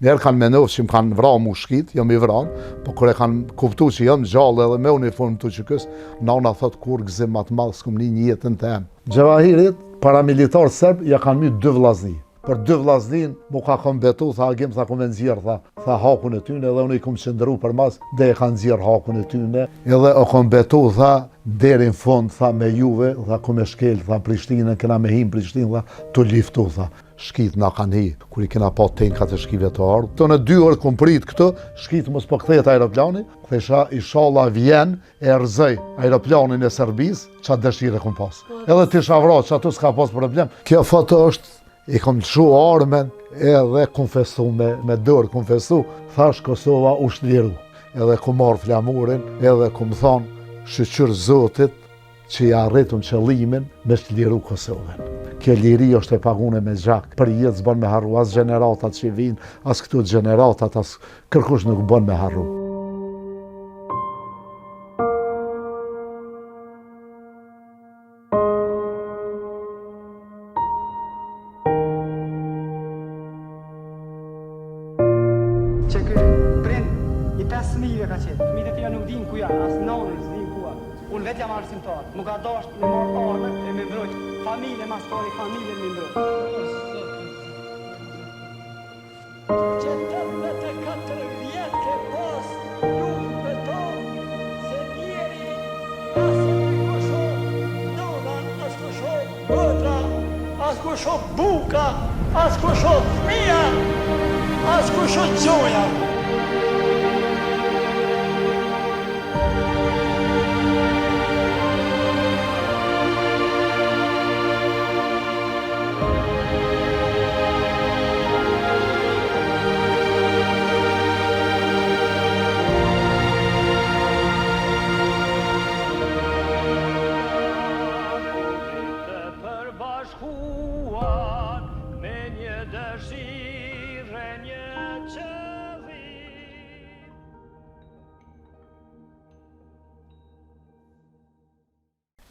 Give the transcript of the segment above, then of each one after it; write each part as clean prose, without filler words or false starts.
Njëherë kanë menu që më kanë vra mu shkit, jam i vranë, po kur e kanë kuptu që jam gjallë edhe me uniformë të UÇK-së, nana thot kurrë gëzim ma të madh s'kum ni në jetën tem. Xhevahirit, paramilitarët serb, ja kanë mytë dy vllazni. Për dy vllaznin, mu ka kom betu, tha Agim, tha kom e nxjerr, tha, tha hakun e tyne, edhe unë i kom qëndru përmas, dhe e kanë nxjerr hakun e tyne, edhe o kom betu, tha, deri në fund, tha, me juve, tha, kom e shkel, tha, Prishtinën, kena me hi n'Prishtinë, tha, tu liftu, tha. Shkit na kanë hi, kur i kena pa tenkat e shkive tu ardhë. Këto në dy orë kom prit këto, shkit mos po kthehet aeroplani, thesha ishalla vjen e rrëzoj aeroplanin e Serbisë, qat dëshirë e kom pas. Po, edhe t'isha vra, qato s'ka pas problem. Kjo foto është, i kom lëshu armën edhe kom festu me, me dorë, kom festu, thash Kosova u çliru. Edhe kom marrë flamurin, edhe kom thonë, shyqyr Zotit, që ja arritëm qëllimin me çliru Kosovën. Kjo liri është e pagune me gjak, për jetë s'bën me harru as gjeneratat që vijnë, as këto gjeneratat, as kërkush nuk bën me harru. Që ky prind i pesë fëmijëve ka qenë. Fëmijët e tjera nuk dinë ku janë, as nonën s'dinë ku janë. Unë vetë jam arsimtar. M'u ka dashtë me marrë armën e me mbrojt familjen, mas pari familjen me mbrojt. Që 84 vjet ke pas luftë me to, se njeri as e di kush o nona, as kush o motra, as kush o buka, as kush o fëmija, as kush o gjoja.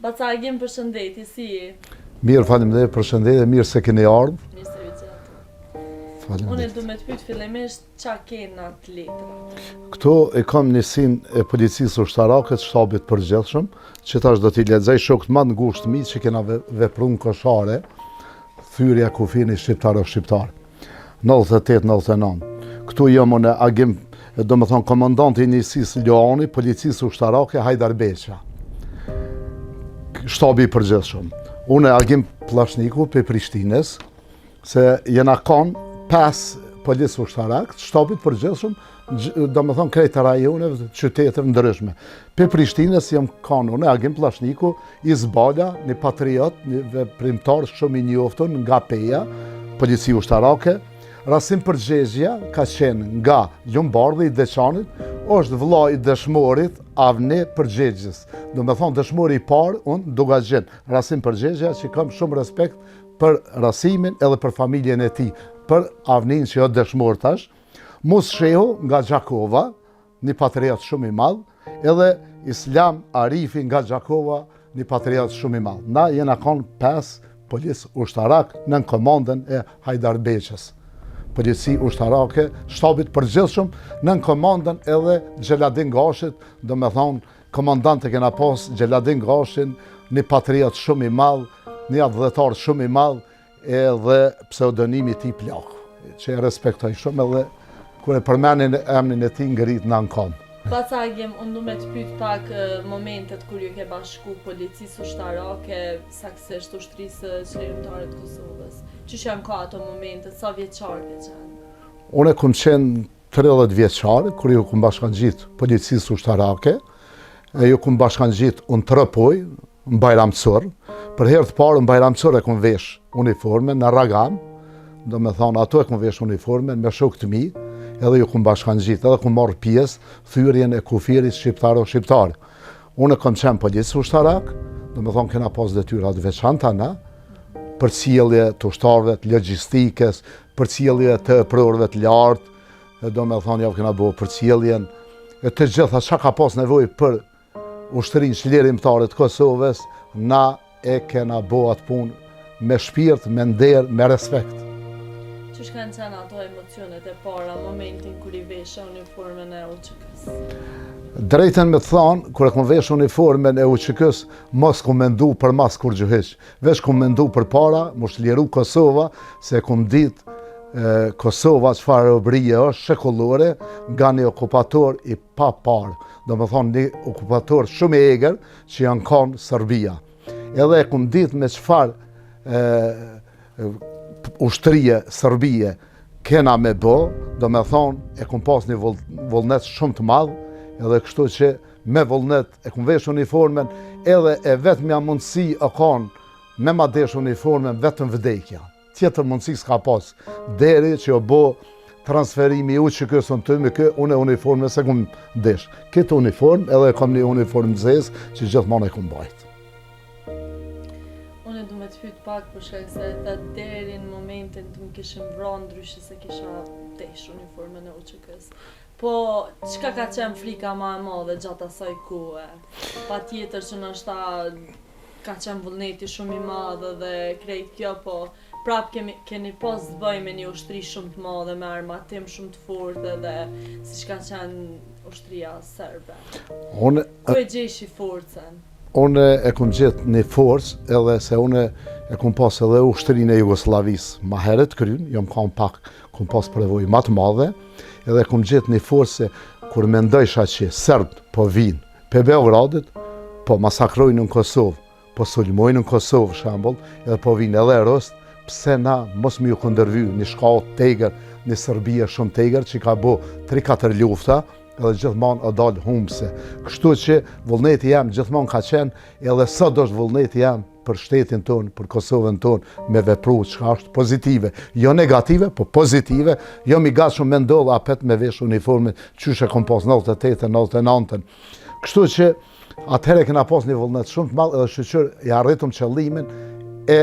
Baca Agim, përshëndetje, si je? Mirë, faleminderit, përshëndetje, mirë se keni ardhur. Mirë se ju gjeta. Faleminderit. Unë du me të pyet fillimisht ça ke në atë letra. Këto e kam njësinë e policisë ushtarake të shtabit përgjithshëm, që tash do t'i lexoj shokët ma të ngushtë të mi që kena vepru në Koshare, thyrja kufinit shqiptaro-shqiptar. 98-99. Këtu jam unë Agim, domethonë komandanti i njësisë Luani, policisë ushtarake Hajdar Beqa. Shtabi i përgjithshëm. Unë Agim Pllashniku prej Prishtinës, se jena konë 5 policë ushtarak, shtabit përgjithshëm, domethonë krejt të rajoneve, qyteteve ndryshme. Prej Prishtinës jam konë unë Agim Pllashniku, Izbala, një patriot, një veprimtar shumë i njoftun nga Peja, polici ushtarake, Rasim Përgjegjja ka qenë nga Lumbardhi i Deçanit, është vlla i dëshmorit Avni Përgjegjës. Domethonë dëshmori i parë, unë Dukagjin. Rasim Përgjegjja që kam shumë respekt për Rasimin edhe për familjen e tij, për Avnin që është dëshmor tash. Mus Shehu nga Gjakova, një patriot shumë i madh, edhe Islam Arifi nga Gjakova, një patriot shumë i madh. Na jena konë 5 policë ushtarak nën komandën e Hajdar Beqës. Polici ushtarake, shtabit përgjithshëm, nën komandën edhe Xheladin Gashit, domethonë, komandant e kena pas Xheladin Gashin, një patriot shumë i madh, një atdhetar shumë i madh, edhe pseudonimi i tij Plaku, që e respektoj shumë edhe kur e përmenin emnin e tij ngritna në kom. Baca Agim, unë du me të pyet pak momentet kur ju ke bashku policisë ushtarake, saktësisht ushtrisë çlirimtare të Kosovës. Qysh janë ka ato momentet, sa vjeçar ke qenë? Unë kom qenë 30 vjeçar, kur ju kom bashkangjit policisë ushtarake, e ju kom bashkangjit unë Tropojë, në Bajram Curr, për herë të parë në Bajram Curr e kom vesh uniformen në Ragam, domethonë ato e kom vesh uniformen me shokët e mi, edhe ju kom bashkangjit, edhe kom marrë pjesë thyrjen e kufirit shqiptaro-shqiptar. Unë kom qenë polic ushtarak, domethonë kena pas detyra të veçanta na, përcjellje të ushtarëve të logjistikës, përcjellje të eprorëve të lartë, domethonë jau kena bo përcjelljen, e të gjitha çka ka pas nevojë për Ushtrinë Çlirimtare të Kosovës, na e kena bo atë punë me shpirt, me nder, me respekt. Qysh kanë qenë ato emocionet e para, momentin kur i veshe uniformën e UÇK-së? Drejtën me të thonë, kur e kom vesh uniformën e UÇK-së, mos kom mendu për mas kurgjë hiç. Veç kom mendu për para, m'u çliru Kosova, se e kom ditë Kosova çfarë robërie është shekullore nga një okupator i paparë. Domethonë një okupator shumë i egër që janë konë Serbia. Edhe e kom ditë me çfarë ushtrie Serbie kena me bo, domethonë e kom pas një vullnet shumë të madh, edhe kështu që me vullnet e kom vesh uniformen, edhe e vetmja mundësi o konë me ma desh uniformen vetëm vdekja. Tjetër mundësi s'ka pas. Deri që o bo transferimi i UÇK-së në TMK, unë uniformen s'e kom desh. Këtë uniform edhe e kom një uniform zezë që gjithmonë e kom bajt. Unë du me të pyt pak për shkak se the deri në momentin të më kishin vra ndryshe s'e kisha desh uniformën e UÇK-së. Po, çka ka qenë frika ma e madhe gjatë asaj kohe? Patjetër që ndoshta ka qenë vullneti shumë i madh dhe krejt kjo, po prap kemi, keni pas të bëj me një ushtri shumë të madhe, me armatim shumë të fortë dhe siç ka qenë ushtria serbe. Unë, Ku e gjeshi forcën? Unë e kom gjetë një forcë edhe se unë e kom pas edhe ushtrinë e Jugosllavisë ma herët kryn, jom kanë pak, kom pas përvojë ma të madhe, edhe kom gjetë një forcë se kur mendojsha që serbët po vinë pe Beogradit, po masakrojnë në Kosovë, po sulmojnë në Kosovë, shembull, edhe po vinë edhe rusët, pse na mos me ju kundërvy një shkallë t'egër, një Serbie shumë t'egër që ka bo 3-4 lufta, edhe gjithmonë o dalë humbëse. Kështu që vullneti jem gjithmonë ka qenë, edhe sot është vullneti jem për shtetin tonë, për Kosovën tonë, me vepru çka është pozitive. Jo negative, po pozitive, jom i gatshëm me ndodhë apet me vesh uniformin, qysh e kom pas 98-ën, 99-ën. Kështu që atëherë kena pas një vullnet shumë të madh edhe shyqyr ja arritëm qëllimin e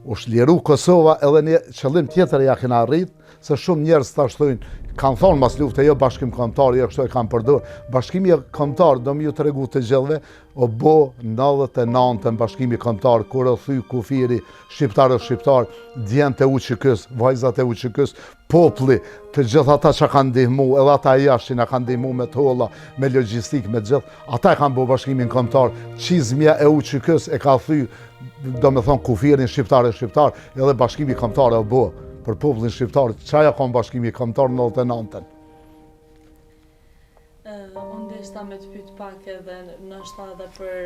u çliru Kosova edhe një qëllim tjetër ja kena arrit, se shumë njerëz tash thojnë, kanë thonë mas lufte, jo bashkim kombëtar, jo kështu e kanë përdor. Bashkimi kombëtar, do me ju tregu të gjithëve, o bo 99-ën bashkimi kombëtar, kur o thy kufiri shqiptar o shqiptar, djemtë e UÇK-s, vajzat e UÇK-s, populli, të gjithë ata që kanë ndihmu, edhe ata jashtë që na kanë ndihmu me të holla, me logjistikë, me gjithë, ata e kanë bo bashkimin kombëtar, çizmja e UÇK-s e ka thy, do me thonë, kufirin shqiptar e shqiptar, edhe bashkimi kombëtar e bo për popullin shqiptar, qajo ka konë bashkimi kombëtar në 99-ën. Unë deshta me të pyt pak edhe ndoshta edhe për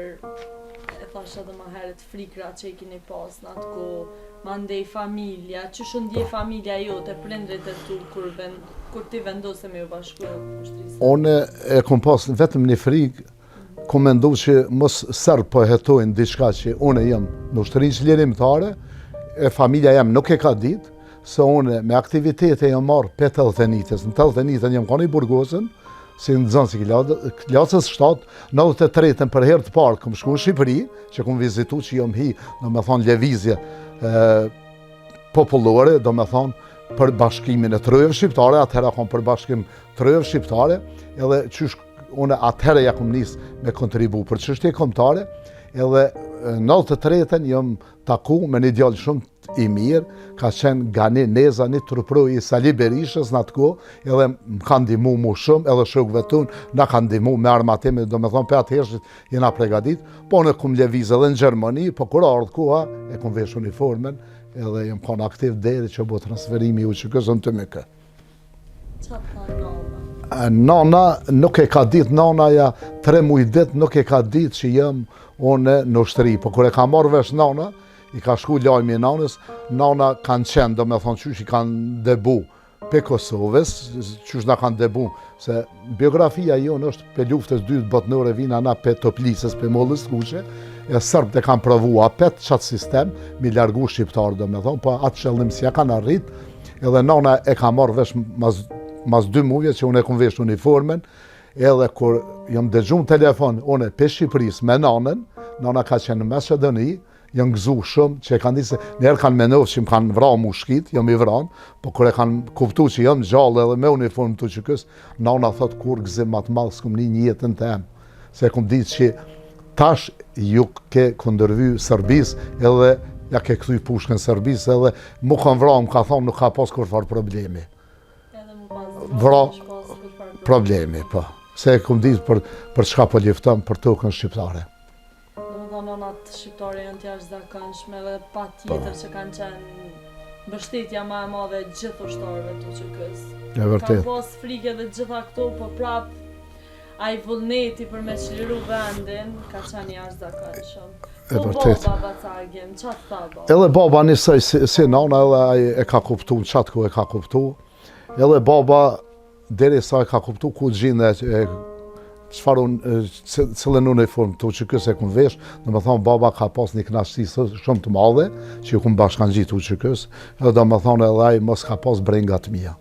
e thash edhe ma herët frikra që i keni pas në atë kohë, mandej familja, qysh u ndje familja jote, prindrit e tu kur, vend, kur ti vendose me ju bashku ushtrisë? Unë e kom pas vetëm një frikë, kom mendu që mos serbët po hetojnë diçka që unë jam në ushtrinë çlirimtare, e familja jem nuk e ka ditë, se unë me aktivitete jam marrë pe 89-ës, në 89-ën jam konë i burgosun, si nxënës i klasës 7, 93-ën për herë të parë kom shku në Shqipëri, që kom vizitu që jam hi, do me thonë lëvizje popullore, do me thonë për bashkimin e trojeve shqiptare, atëherë kom për bashkim trojeve shqiptare, edhe qysh unë atëherë ja kom nis me kontribu për çështje kombëtare, edhe 93-ën jam taku me një djalë shumë i mirë, ka qenë Gani Neza, një truprojë i Sali Berishës në atë kohë, edhe më ka ndihmu mu shumë, edhe shokëve tonë, na ka ndihmu me armatim, do me thonë, pe atëhershit jena pregadit, po unë kum lëviz edhe në Gjermani, po kur ardhë koha, e kum vesh uniformen, edhe jam konë aktiv deri që bo transferimi i UÇK-së në TMK. Qa tha nana? Nana nuk e ka ditë, nana ja tre muj ditë nuk e ka ditë që jam unë në ushtri, po kur e ka marrë vesh nana, i ka shku lajmi i nanës, nana kanë qenë, do me thonë qysh i kanë dëbu pe Kosovës, qysh na kanë dëbu, se biografia jonë është pe luftës dytë botnore vina na pe Toplicës, pe Mollës Kuqe, e serbët e kanë provu apet qatë sistem, mi largu shqiptarë, do me thonë, po atë qëllim s'ja kanë arrit, edhe nana e ka marrë vesh mas, mas dy mujve që unë e kom vesh uniformen, edhe kur jam dëgju në telefon, unë pe Shqipërisë me nanën, nana ka qenë në Maqedoni, Janë gëzu shumë që e kanë ditë se njëherë kanë menu që më kanë vra mushkit, jam i vranë, po kur e kanë kuptu që jam gjallë edhe me uniformë të UÇK-së, nana thot kurrë gëzim ma të madh s'kum ni në jetën tem, se e kum ditë që tash ju ke kundërvy Serbisë edhe Ja ke kthy pushkën Serbisë edhe mu kanë vra, më ka thonë nuk ka pas kurrfarë problemi. Edhe mu pas vra, problemi, po. Se e kum ditë për, për çka po lufton për tokën shqiptare. Domethonë nonat shqiptare janë të jashtëzakonshme dhe patjetër po. që kanë qenë mbështetja ma e madhe e gjithë ushtarëve të UÇK-së. E vërtetë. Kanë pas frikë edhe gjitha këto, po prap ai vullneti për me çliru vendin ka qenë i jashtëzakonshëm. E po vërtetë. baba, baca Agim, ça të tha baba? Edhe baba njësoj si, si nana edhe ai e ka kuptu, në qatë kohë e ka kuptu. Edhe baba Deri sa e ka kuptu ku gjindet e çfarë unë, cilën uniformë të UÇK-së e kum vesh, domethonë baba ka pas një knaqësi shumë të madhe, që ju kum bashkangjit UÇK-së, edhe domethonë edhe ai mos ka pas brenga të mija.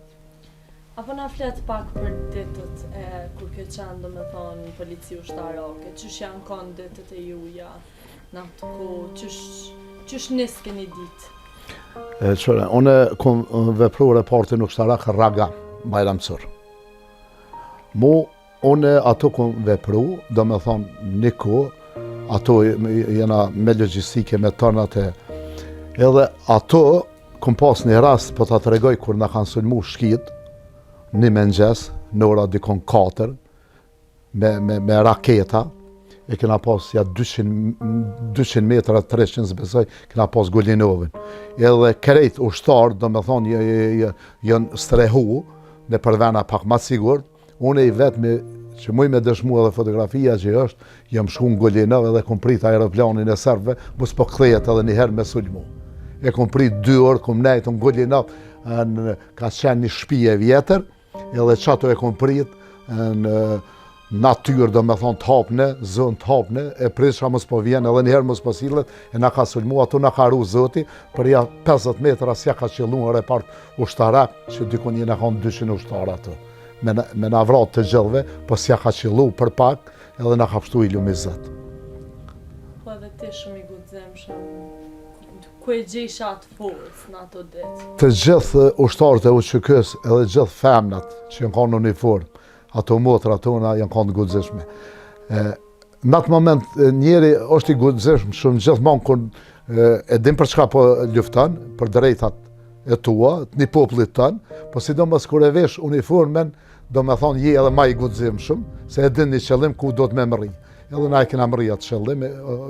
A po na flet pak për ditët e kur ke qenë, domethonë, në polici ushtarake, qysh janë konë ditët e juja? Në atë kohë, qysh, qysh niske një ditë? E qyre, unë kom vepru repartin ushtarak Rraga, Bajram Curr. Mu, unë ato kom vepru, domethonë, një kohë, ato jena me logjistike, me tonat e, edhe ato kom pas një rast, po ta tregoj kur na kanë sulmu shkit, një mëngjes, në ora dikon 4, me, me, me raketa, e kena pas ja 200, 200 metra, 300 s'besoj, kena pas Gulinovin. Edhe krejt ushtarët, domethonë, janë strehu, nëpër vena pak ma sigurt, unë i vetmi që muj me dëshmu edhe fotografia që është, jam shku në Gulinov edhe kum prit aeroplanin e serbëve, mos po kthehet edhe një herë me sulmu. E kum prit dy orë, kum nejtë në Gulinov, në, ka qenë një shpi e vjetër, Edhe qato e kom prit në natyrë, domethonë të hapne, zonë të hapne, e pritsha mos po vjen, edhe njëherë mos po sillet, e na ka sulmu, ato na ka ru zoti, për ja 50 metra s'ja ka qëllu në repart ushtarak, që dikun jena konë 200 ushtarë ato. Me, me na vra të gjithëve, po s'ja ka qëllu për pak, edhe na ka pshtu i lumi zot. Po edhe ti shumë i guximshëm, Ku e gjejshe atë forcë në ato ditë? Të gjithë ushtarët e UÇK-së edhe gjithë femnat që janë kanë në uniformë, ato motrat tona janë kanë të guximshme. Në atë moment njeri është i guximshëm shumë gjithmonë kur e din për çka po lufton, për drejtat e tua, të një popullit tënd, po sidomos kur e vesh uniformën, domethonë je edhe ma i guximshëm, se e din një qëllim ku do të me mrri. Edhe na e kena mrri atë qëllim,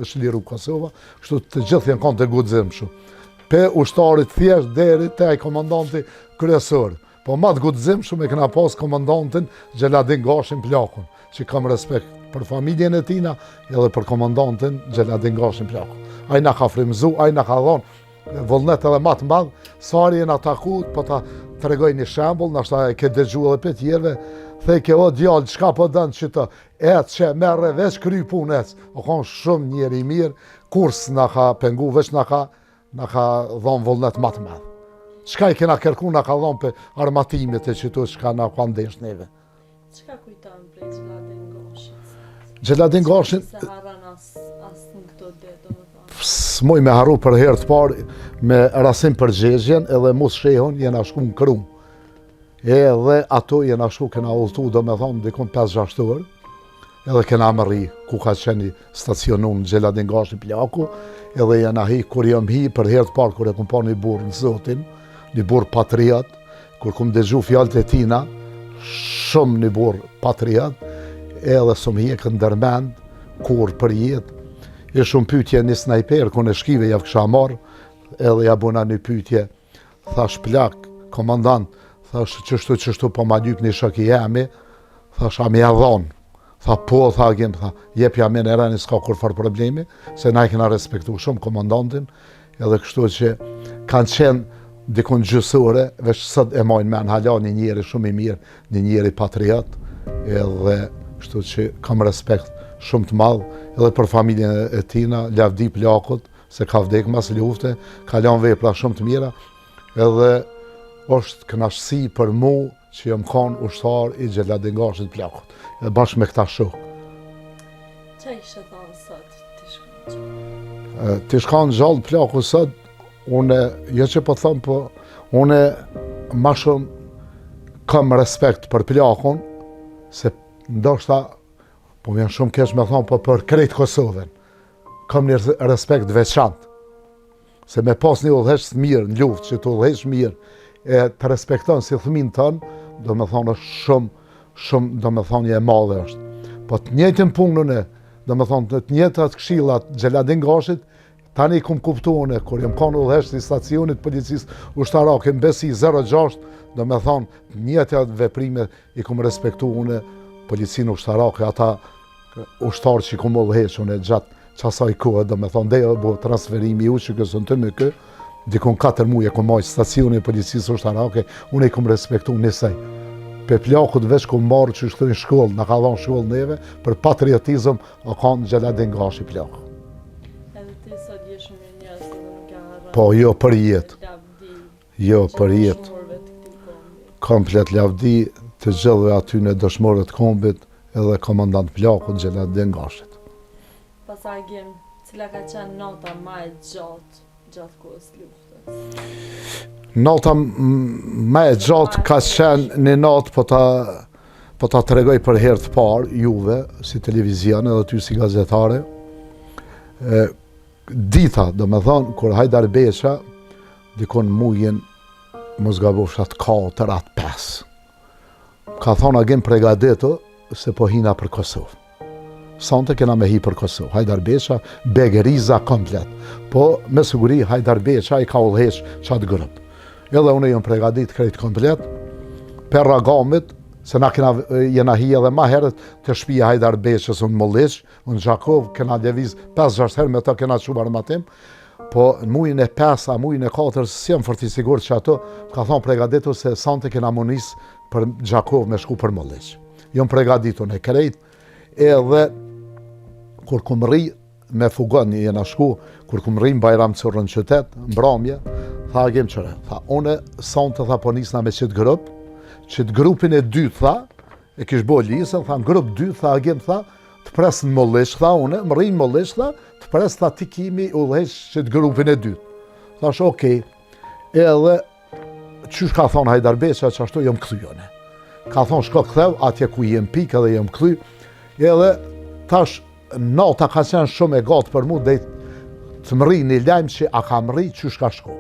është liru Kosova, kështu të gjithë janë konë të guximshëm. Pe ushtarit thjesht deri te ai komandanti kryesor. Po ma të guximshëm e kena pas komandantin Xheladin Gashin Plakun, që kam respekt për familjen e tina edhe për komandantin Xheladin Gashin Plakun. Ai na ka frymëzu, ai na ka dhonë vullnet edhe ma të madh, sa herë jena taku, po ta tregoj një shembull, nashta e ke dëgju edhe pe tjerëve, thojke o djalë, çka po don që të Ec që merre veç kry punë ec. O kon shumë njeri i mirë, kurrë s'na ka pengu, veç na ka na ka dhon vullnet ma të madh. Çka i kena kërku na ka dhon pe armatimit e qito çka na ka ndesh neve. Çka kujton prej Xheladin Gashit? Xheladin Gashin S'e harron as as në këto ditë, domethënë. S'muj me harru për herë të parë me Rasim Përgjegjën edhe Mus Shehun jena shku në Krumë. Edhe ato jena shku, kena udhëtu, domethonë, dikun 5-6 orë, edhe kena mërri, ku ka qenë stacionun Xheladin Gashi Plaku, edhe jena hi, kur jam hi, për herë të parë, kur e kum pa një burrë në zotin, një burrë patriot, kur kum dëgju fjalët e tina, shumë një burrë patriot, edhe s'më hjeket ndërmend, kurrë për jetë, e shumë pytje një snajper, kun e shkive jav kisha marrë, edhe ja bona një pytje, Thash plak, komandant, thash qështu qështu po ma lyp një shok i jemi, thash a me ja dhonë. Tha po, tha Agim, tha, jepja menjëherë, s'ka kurrfarë problemi, se na e kena respektu shumë komandantin, edhe kështu që kanë qenë dikun gjysore, veç sot e maj n'men hala një njeri shumë i mirë, një njeri patriot, edhe kështu që kam respekt shumë të madh, edhe për familjen e tina, lavdi plakut, se ka vdek mas lufte, ka lanë vepra shumë të mira, edhe është kënaqësi për mu që jam kanë ushtar i Xheladin Gashit plakut, edhe bashkë me këta shokë. Ça ishe thonë sot, t'ish kanë gjallë? T'ish kanë gjallë plaku sot, une, jo që po thom, po une ma shumë kam respekt për plakun, se ndoshta, po më vjen shumë keq me thonë, po për krejt Kosovën. Kam një respekt të veçantë. Se me pas një udhëheqës të mirë në luftë, që të udhëheq mirë, e të respekton si fëmin tënd, domethonë është shumë, shumë, domethonë e madhe është. Po të njëjtën punën e, domethonë të njëjtat këshilla të Xheladin Gashit, tani kum kuptu unë, kur jam kanë udhëheqës i stacionit policisë ushtarake në Besi 06, domethonë të njëjtat veprime i kum respektu unë policinë ushtarake, ata ushtarë që i kum udhëheq unë gjatë qasaj kohe, domethonë, dhe u bo transferimi u që kësën të më kë, dikun 4 muje kum majtë stacionin e policisë ushtarake, unë i kum respektu njësaj. Pe plakut veç kum marrë që shkëtë në shkollë, na ka dhonë shkollë neve, për patriotizëm, o kanë Xheladin Gashi plaku. Edhe ti sot je shumë mirënjohës edhe nuk e harron. Po, jo, për jetë. Jo, për jetë. Komplet lavdi të gjithëve atyne dëshmorëve të kombit edhe komandant plakut Xheladin Gashit. Pastaj Agim, cila ka qenë nata ma e gjatë gjatë kohës luftës? Nata ma e gjatë ka qenë një natë po ta po ta tregoj për herë të parë juve si televizion edhe ty si gazetare. E, dita, domethonë, kur Hajdar Beqa Dikun mujin, mos gabofsha atë 4, atë 5. Ka thonë Agim pregaditu se po hina për Kosovë. Sonte kena me hi për Kosovë. Hajdar Beqa, Beg Riza komplet. Po, me siguri, Hajdar Beqa i ka udhëheq qatë grup. Edhe unë jam pregadit krejt komplet, per Ragamit, se na kena, jena hi edhe ma herët te shpia Hajdar Beqës në Molliq, në Gjakovë, kena leviz 5-6 herë me të kena çu armatim, Po në mujin e 5 a mujin e 4, s'jam fort i sigurt që ato, ka thonë pregaditu se sante kena m'u nis për Gjakovë me shku për Molliq. Jam pregaditu në krejt, edhe kur kum mrri me fugon jena shku, kur kum mrri në Bajram Curr në qytet, mbramje, tha Agim qyre, tha, une sante tha po nisna me qitë grup, qitë grupin e dytë, tha, E kish bo listën, tha, në grup 2, tha, Agim, tha, të pres në Molliq, tha, une, mrri në Molliq, tha, të pres, tha, ti ki me udhëheq qit grupin e dytë. Thash, okej, edhe, qysh ka thonë Hajdar Beqa, që ashtu jam kthy une. Ka thonë, shko ktheu, atje ku jem pikë edhe jam kthy, edhe, tash, nata ka qenë shumë e gatë për mu, dhe të mrri një lajm që a ka mrri, qysh ka shku.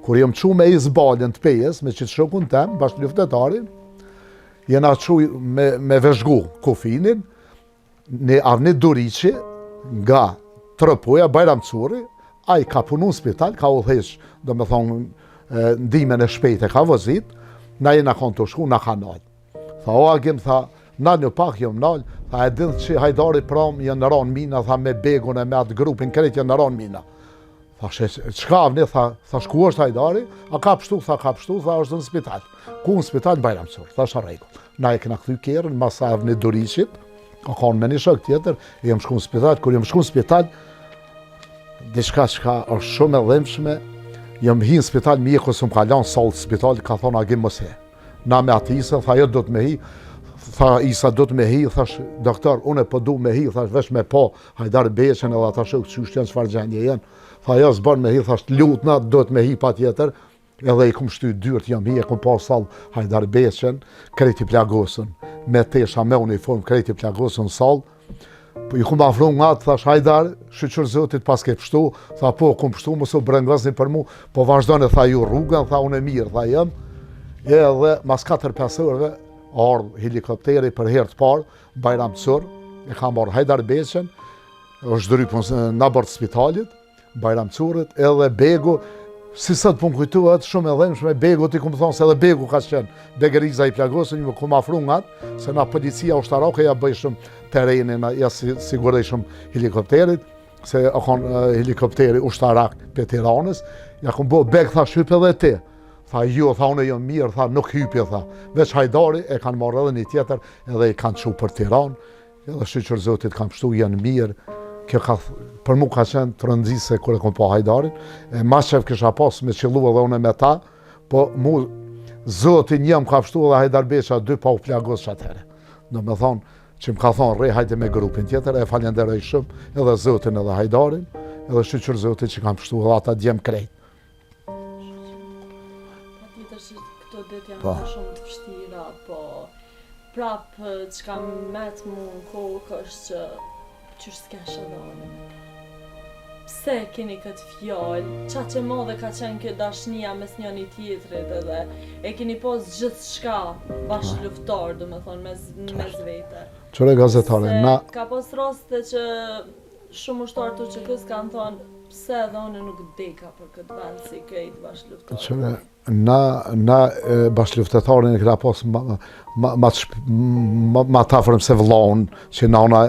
Kur jam çu me Izbalën të Pejës, me qitë shokun tem, bashkëluftëtarin, Jena çu me, me vezhgu kufinin, një Avni Duriqi nga Tropoja, Bajram Curri, ai ka punu në spital, ka udhëheq, domethonë, ndihmën e shpejtë e ka vozit, na jena konë tu shku, na ka nalë. Tha, o Agim, tha, nalnu pak, jom nalë, tha, e din që Hajdari pram, janë ranë mina, tha, me begun e me atë grupin, krejt janë ranë mina. Thash, çka Avni, tha, thash, ku është Hajdari? A ka pshtu, tha, ka pshtu, tha, është në spital. Ku në spital, në Bajram Curr, thash, në rregull. Na e kena kthy kerrin, mas Avni Duriqit, ka konë me një shok tjetër, e jam shku në spital, kur jam shku në spital, diçka çka është shumë e dhimshme, jam hi në spital, mjeku s'më ka lanë sallë spital, ka thonë Agim mos hi. Na me atë Isa, tha jo do të me hi, tha Isa do të me hi, thash, doktor, unë po du me hi, thash, veç me pa, Hajdar Beqën edhe ata shokë qysh janë, çfarë gjendje janë, tha jo s'bën me hi, thash, lutna, do të me hi patjetër, edhe i kum shty dyrt, jam hi, e kum pa sallë Hajdar Beqën, krejt i plagosën, me tesha, me uniform, krejt i plagosën sallë, Po i kum afru nga të, thash, Hajdar, shyqyr Zotit paske pshtu, tha, po, kum pshtu, mos u brengosni për mu, po vazhdoni, tha, ju rrugën, tha, unë e mirë, tha, jem, edhe mas 4-5 orëve, ardhë helikopteri për herë të parë, Bajram Curr, e ka marrë Hajdar Beqën, është zdrypun në bord spitalit, Bajram Currit, edhe Begu, si sot po më kujtohet, shumë e dhembshme, Begu ti kum thonë se edhe Begu ka qenë, Beg Riza i plagosën, ju kum afru ngat, se na policia ushtarake ja bëjshëm terrenin, ja sigurojshëm helikopterit, se o konë helikopteri ushtarak prej Tiranës, ja kum bo Beg, tha hyp edhe ti, tha jo, tha unë jam mirë, tha nuk hypi, tha, veç Hajdari e kanë marrë edhe një tjetër, edhe i kanë çu për Tiranë, Edhe shyqyr Zotit kanë pshtu, janë mirë. Kjo ka, për mu ka qenë tronditëse kur e kom pa Hajdarin. E ma qef kisha pas me qëllu edhe unë me ta, po mu Zoti një më ka pshtu edhe Hajdar Beqa dy pa u plagos që atëherë. Domethonë, që më ka thonë, rri hajde me grupin tjetër, e falenderoj shumë edhe Zotin edhe Hajdarin, edhe shyqyr Zotit që kanë pshtu edhe ata djem krejt. Patjetër që këto ditë janë po. shumë të vështira, po prap çka met mu në kokë është që qysh s'kesha edhe unë me ta. Pse keni këtë fjalë, qaq e madhe ka qenë kjo dashnia mes njëni tjetrit edhe e keni pas gjithçka bashkëluftëtar, domethonë mes mes vete. Qyre gazetare, Se na ka pas raste që shumë ushtarë të UÇK-së kanë thonë pse edhe unë nuk deka për këtë vend si krejt bashkëluftëtarët. Qyre, na na bashkëluftëtarin e kena pas ma ma ma, ma, ma t'afërm se vllaun që nana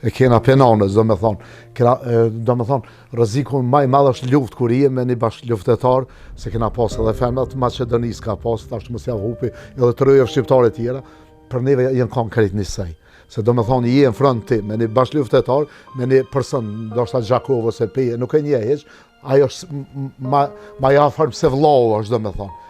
e kena pe nanës, do me thonë, kena, do me thonë, rreziku ma i madh është luftë kur je me një bashkëluftëtar, se kena pas edhe femrat Maqedonisë ka pas, tash mos ja hupi, edhe të rojeve shqiptare tjera, për neve janë kanë krejt njësaj. Se do me thonë, je në front ti, me një bashkëluftëtar, me një person, ndoshta Gjakovë ose Peje, nuk e njeh hiç, ai është ma, ma i afërm se vllau është, do me thonë.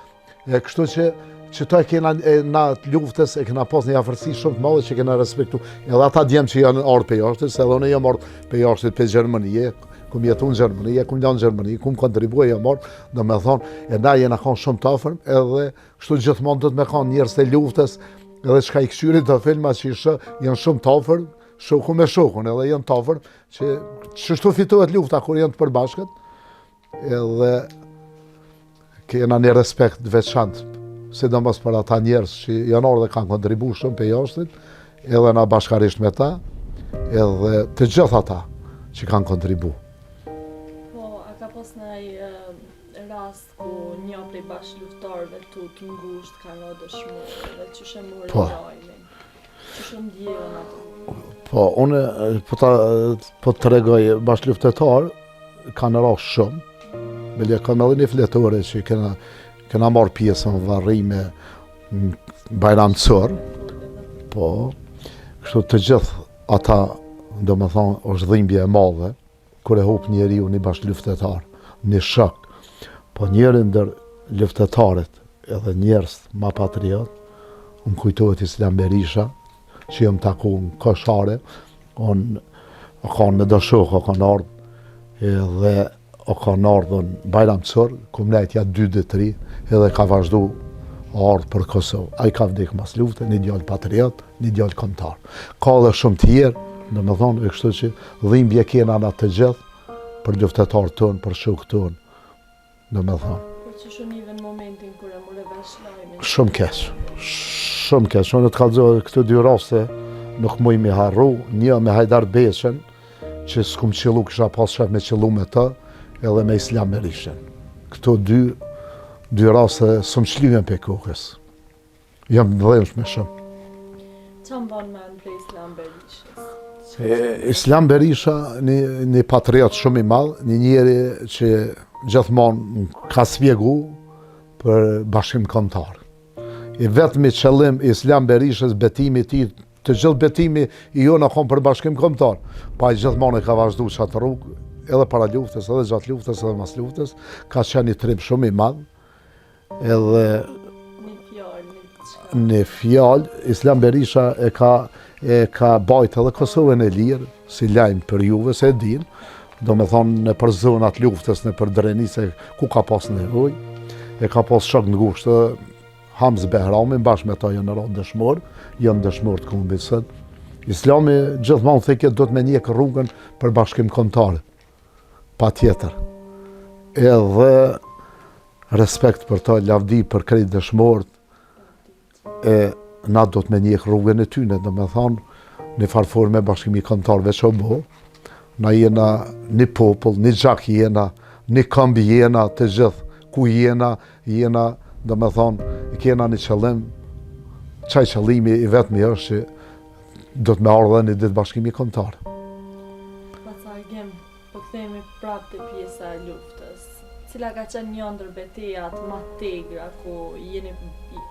E kështu që qëto e kena e, na të luftës e kena pas një afërsi shumë të madhe që kena respektu. Edhe ata djem që janë ardhë pej jashtit, se edhe unë jam ardhë pej jashtit pej Gjermanie, kum jetu në Gjermani, kum lanë Gjermani, kum kontribu e jam ardhë, do me thonë, e na jena konë shumë të afërm, edhe kështu gjithmonë do të me konë njerëz të luftës, edhe çka i kqyri do filma që i sheh, janë shumë të afërm, shoku me shokun, edhe janë të afërm, që qështu fitohet lufta kur janë të përbashkët, Edhe kena një respekt të veçantë, sidomos për ata njerëz që janë ardhë dhe kanë kontribu shumë pej jashtit, edhe na bashkarisht me ta, edhe të gjithë ata që kanë kontribu. Po, a ka pas naj rast ku një prej bashkëluftëtarëve tu të ngushtë ka ra dëshmor dhe qysh e more po. lajmin? Qysh u ndjeve në ato? Po, unë po ta po të tregoj bashkëluftëtar kanë ra shumë. Bile kam edhe një fletore që kena kena marrë pjesë në varrime në Bajram Curr. Po, kështu të gjithë ata, domethonë, është dhimbje e madhe. Kur e hup njeriu një bashkëluftëtar, një shok, po njëri ndër luftëtarët edhe njerëz ma patriot, më kujtohet Islam Berisha, që jam taku në Koshare, on o kanë me do shokë, o kanë ardhë, edhe o kanë ardhë në Bajram Curr, kum nejt ja dy ditë tri, edhe ka vazhdu ardhë për Kosovë. Ai ka vdek mas lufte, një djalë patriot, një djalë kombëtar. Ka edhe shumë tjerë, domethonë, e kështu që dhimbje kena na të gjithë për luftëtarët tonë, për shokët tonë, domethonë. Po qysh u nive në momentin kur e more vesh lajmin? Shumë keq, shumë keq. Unë të kallzoj këto dy raste, nuk muj mi harru, një me Hajdar Beqën, që s'kum qëllu, kisha pas qef me qëllu me të, edhe me Islam Berishën. Këto dy, dy raste s'më shlyhen pej kokës. Jam të dhembshme shumë. Ça mban mend prej Islam Berishës? Islam Berisha, një, një patriot shumë i madh, një njeri që gjithmonë ka spjegu për bashkim kombëtar. I vetmi qëllim Islam Berishës, betimi i tij, të gjithë betimi i jonë a konë për bashkim kombëtar. Po ai gjithmonë e ka vazhdu qatë rrugë, edhe para luftës, edhe gjatë luftës, edhe mas luftës, ka qenë një trim shumë i madh, Edhe një fjalë, një diçka. Një fjalë, Islam Berisha e ka e ka bajt edhe Kosovën e lirë, si lajm për juve, se e din, domethonë nëpër zonat luftës, nëpër Drenicë, ku ka pas nevojë, e ka pas shok ngushtë Hamz Behramin, bashkë me ta janë ra dëshmor, janë dëshmor të kombit sot. Islami gjithmonë thojke do të me njek rrugën për bashkim kombëtar. Patjetër. Edhe Respekt për ta, lavdi për krejt dëshmorët, e na do të me njek rrugën e tyne, domethonë, një farë forme bashkimi kombëtar veç o bo, na jena një popull, një gjak jena, një komb jena, të gjithë, ku jena, jena, domethonë, e kena një qëllim, qaj qëllimi i vetmi është që do të me ardhë një ditë bashkimi kombëtar. Po kthehemi prapë te pjesa e luftës. Cila ka qenë një ndër betejat ma t'egra ku jeni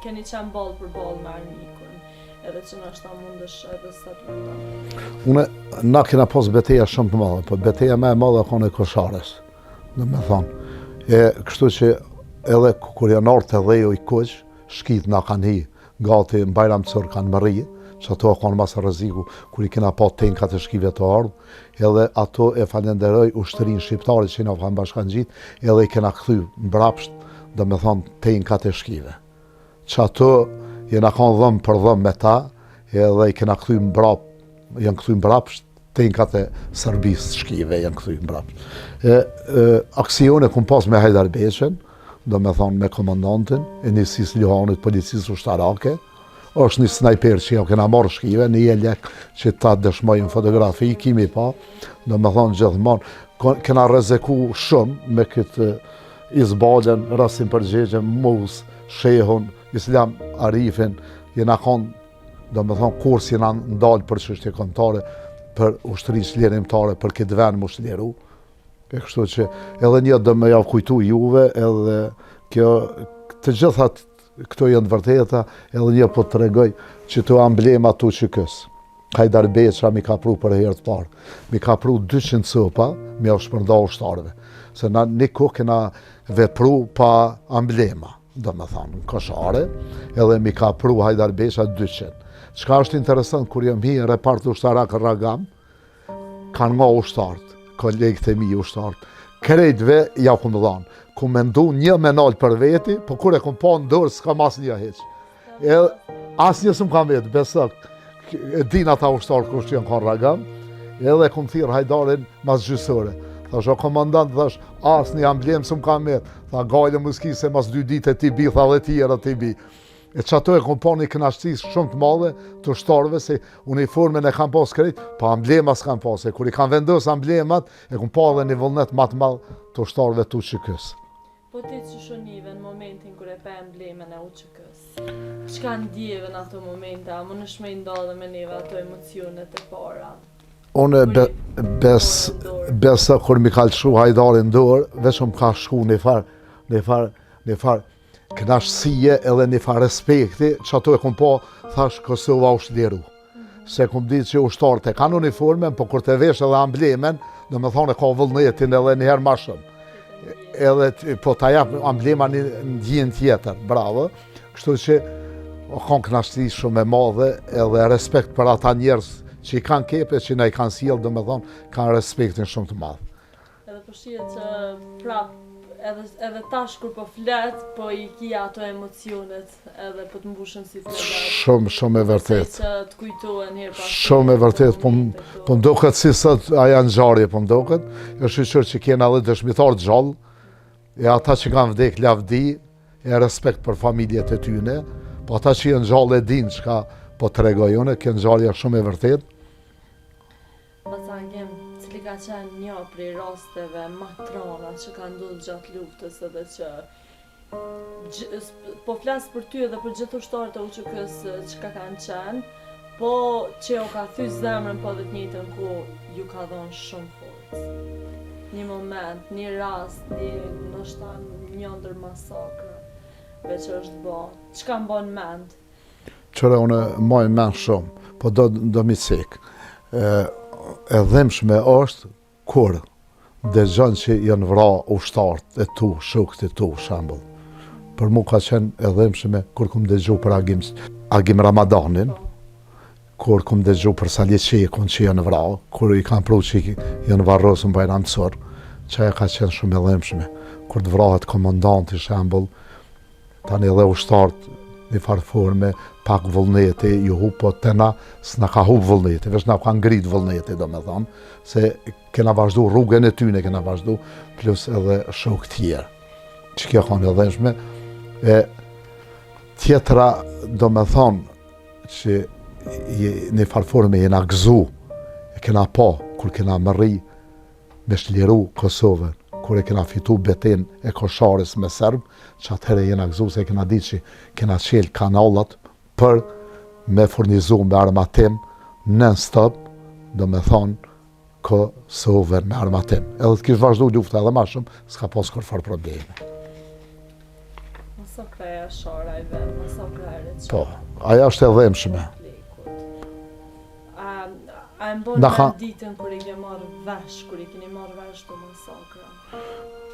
keni qenë ballë për ballë me armikun, edhe që ndoshta mundesh edhe sot me thonë. Unë na kena pas beteja shumë të madhe, po beteja më e madhe ka qenë e Koshares, domethonë. E kështu që edhe kur janë ardhë te dheu i kuq, shkit na kanë hi, Gati në Bajram Curr kanë mërri, që ato a kanë mas rreziku, kur i kena pa tenkat e shkive tu ardhë, edhe ato e falenderoj ushtrinë shqiptare që na kanë bashkangjit, edhe i kena kthy mbrapsht, domethonë tenkat e shkive. Që ato jena kanë dhëmbë për dhëmbë me ta, edhe i kena kthy mbrap, janë kthy mbrapsht. Tenkat e Serbisë shkive janë kthy mbrapsht. E, e, aksione kum pas me Hajdar Beqen, domethonë me komandantin e njësisë Luhanit policisë ushtarake, është një snajper që ja kena marrë shkive, një jelek që ta dëshmoj në fotografi, kimi pa, domethonë gjithmonë, kena rreziku shumë me këtë Izbalen, Rasim Përgjegjen, Mus, Shehun, Islam Arifin, jena konë Domethonë, kurrë s'jena ndalë për çështje kombëtare, për ushtrinë çlirimtare, për këtë vend m'u çliru. E kështu që edhe një do me jau kujtu juve, edhe kjo, të gjitha këto janë të vërteta, edhe një po të tregoj që të amblema të UÇK-së. Hajdar Beqa mi ka pru për herë të parë. Mi ka pru 200 copa, me jau shpërnda ushtarëve. Se na një kohë kena vepru pa amblema. Domethonë, në Koshare, edhe mi ka pru Hajdar Beqa 200. Çka është interesant, kur jam hi në repart ushtarak Rragam, kanë nga ushtarët, kolegët e mi ushtarët, krejtve ja kum dhanë. Kum mendu një me nalë për veti, po kur e kum pa në dorë, s'kam asnjë hiç. Edhe asnjë s'më ka met, beso, e din ata ushtarë kush janë kanë Rragam, edhe kum thirrë Hajdarin mas gjysore. Thash, o komandant, thash, asnjë amblemë s'më ka met. Tha, gajle mos ki se mas dy dite ti bi, tha dhe tjera ti bi. E qato e kom pa një kënaqësi shumë të madhe të ushtarëve se uniformën e kanë pas krejt, po amblema s'kan pas. E kur i kanë vendos amblemat, e kom pa edhe një vullnet ma të madh të ushtarëve të UÇK-së. Po ti qysh u nive në momentin kur e pe emblemën e UÇK-së? Çka ndjeve në ato momente? A mundesh me i nda dhe me neve ato emocionet e para? Unë be, bes, besa kur mi ka lëshu Hajdari në dorë, veç më ka shku një farë, një farë, një farë kënaqësie edhe një farë respekti, që ato e kom pa, thash Kosova është liru. Se kom ditë që ushtarët e kanë uniformen, po kur të vesh edhe amblemen, domethonë e ka vullnetin edhe një herë ma shumë. Edhe po ta jap amblema një ndjenjë tjetër, bravo. Kështu që o kon kënaqësi shumë e madhe edhe respekt për ata njerëz që i kanë kepe, që na i kanë sjellë, domethonë, kanë respektin shumë të madh. Edhe po shihet që prap edhe edhe tash kur po flet, po i ki ato emocionet edhe po të mbushen si të Shumë, shumë e vërtet. Që të kujtohen herë pas. Shumë e vërtet, po po m'doket si sot ajo ngjarje, po m'doket. Është shyqyr që kena edhe dëshmitar të gjallë, e ata që kanë vdek lavdi, e respekt për familjet e tyne, po ata që janë gjallë e dinë çka po tregoj unë, kjo ngjarje është shumë e vërtet. Baca Agim, cili ka qenë një prej rasteve ma t'rana që ka ndodhur gjatë luftës edhe që po flas për ty edhe për gjithë ushtarët e UÇK-së çka kanë qenë, po që ju ka thy zemrën po edhe të njëjtën kohë ju ka dhënë shumë forcë. Një moment, një rast, një ndoshta një ndër masakrave që është bo. Çka mban mend? Qyre unë maj men shumë, po do, do mi cek. E, e dhimshme është kur dëgjon që janë vra ushtarët e tu, shokët e tu, shembull. Për mu ka qenë e dhimshme kur kum dëgju për Agim, Agim Ramadanin, kur kum dëgju për Sali Çekun që janë vra, kur i kanë pru që janë varrosë në Bajram Curr, që ajo ka qenë shumë e dhimshme. Kur të vrahet komandanti, shembull, Tani edhe ushtarët një farë forme, pak vullneti, ju hup, po te na, s'na ka hup vullneti, veç na ka ngrit vullneti, domethonë, se kena vazhdu rrugën e tyne, kena vazhdu, plus edhe shokë tjerë. Që kjo kanë e dhimshme, e tjetra, domethonë, që një farë forme jena gëzu, e kena pa, kur kena mërri, me çliru Kosovën, kur e kena fitu betejën e Koshares me serbë, që atëherë jena gëzu se e kena ditë që kena çelë kanallat për me furnizu me armatim non stop, domethonë Kosovën me armatim. Edhe të kish vazhdu lufta edhe ma shumë, s'ka pas kurrfarë problemi. Masakra e Jasharajve, masakra e Reçakut. Po, ajo është e dhimshme. A, a e mbon mend ditën kur i ke marrë vesh, kur i keni marrë vesh këto masakra?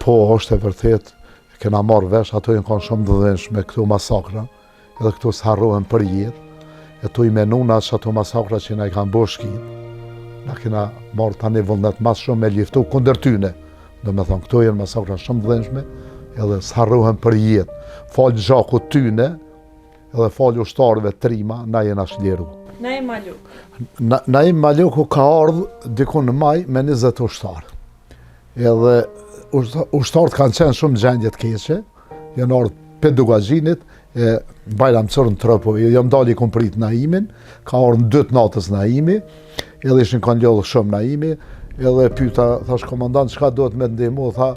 Po, është e vërtet, kena marrë vesh, ato janë kanë shumë të dhimshme këto masakra, edhe këto s'harrohen për jetë, e tu i menu na që ato masakra që na i kanë bo shkit, na kena marrë tani vullnet ma shumë me luftu kundër tyne, domethonë, këto janë masakra shumë të dhimshme, edhe s'harrohen për jetë, falë gjakut tyne, Edhe falë ushtarëve trima, na jena shliru. Naim Maluku? Na, Naim Maluku ka ardhë diku në maj me 20 ushtarë. Edhe ushtarët kanë qenë shumë gjendje të keqe, janë ardhë prej Dukagjinit, e Bajram Curr në Tropojë, jam dalë i kom prit Naimin, ka ardhë në dy të natës Naimi, edhe ishin kanë lodhë shumë Naimi, edhe pyta, thash komandant, çka duhet me ndihmu, tha,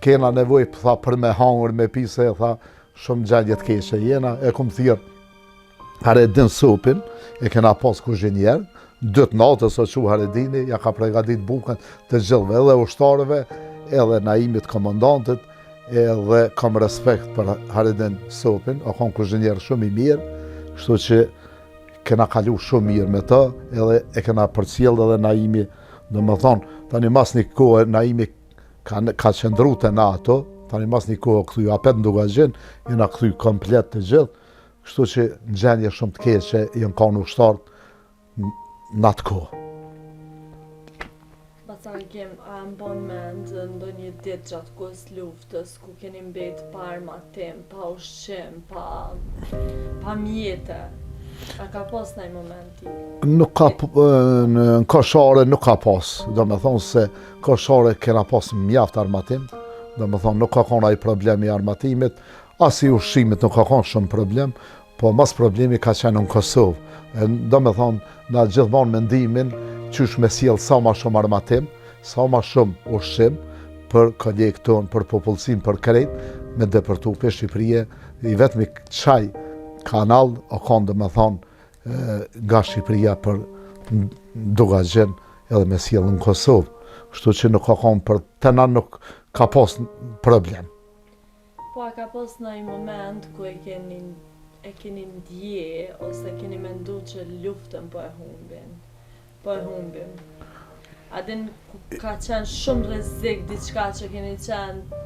kena nevojë, tha, për me hangër, me pi, se, tha, Shumë gjendje të keqe jena, e kom thirrë Haredin Supin, e kena pas kuzhinier, dy të natës o çu Haredini, ja ka pregadit bukën të gjithëve, edhe ushtarëve, edhe Naimit komandantit, edhe kam respekt për Haredin Supin, o kon kuzhinier shumë i mirë, kështu që kena kalu shumë mirë me të, edhe e kena përcjellë edhe Naimi, domethonë, tani mas një kohë Naimi Ka, ka qëndru te na ato, tani mas një kohë kthy apet në Dukagjin, jena kthy komplet të gjithë, kështu që në gjendje shumë të keqe janë kanë ushtarët në atë kohë. Baca Agim, a mbon mend ndonjë ditë gjatë kohës luftës ku keni mbet pa armatim, pa ushqim, pa, pa mjete? A ka pas naj moment i? Nuk ka, në Koshare nuk ka pas, domethonë se Koshare kena pas mjaft armatim, domethonë nuk ka konë ai problem i armatimit, as i ushqimit nuk ka konë shumë problem, po mas problemi ka qenë në Kosovë. Domethonë, na gjithmonë mendimin qysh me sjell sa ma shumë armatim, sa ma shumë ushqim për kolegët tonë, për popullsinë, për krejt, me depërtu prej Shqipërie, i vetmi qaj kanal, o konë domethonë, nga Shqipëria për Dukagjin edhe me sjellë në Kosovë. Kështu që nuk ka konë për të na nuk ka pas problem. Po a ka pas naj moment ku e keni e keni ndje ose keni mendu që luftën po e humbin? Po e humbim. A din ku ka qenë shumë rrezik diçka që keni qenë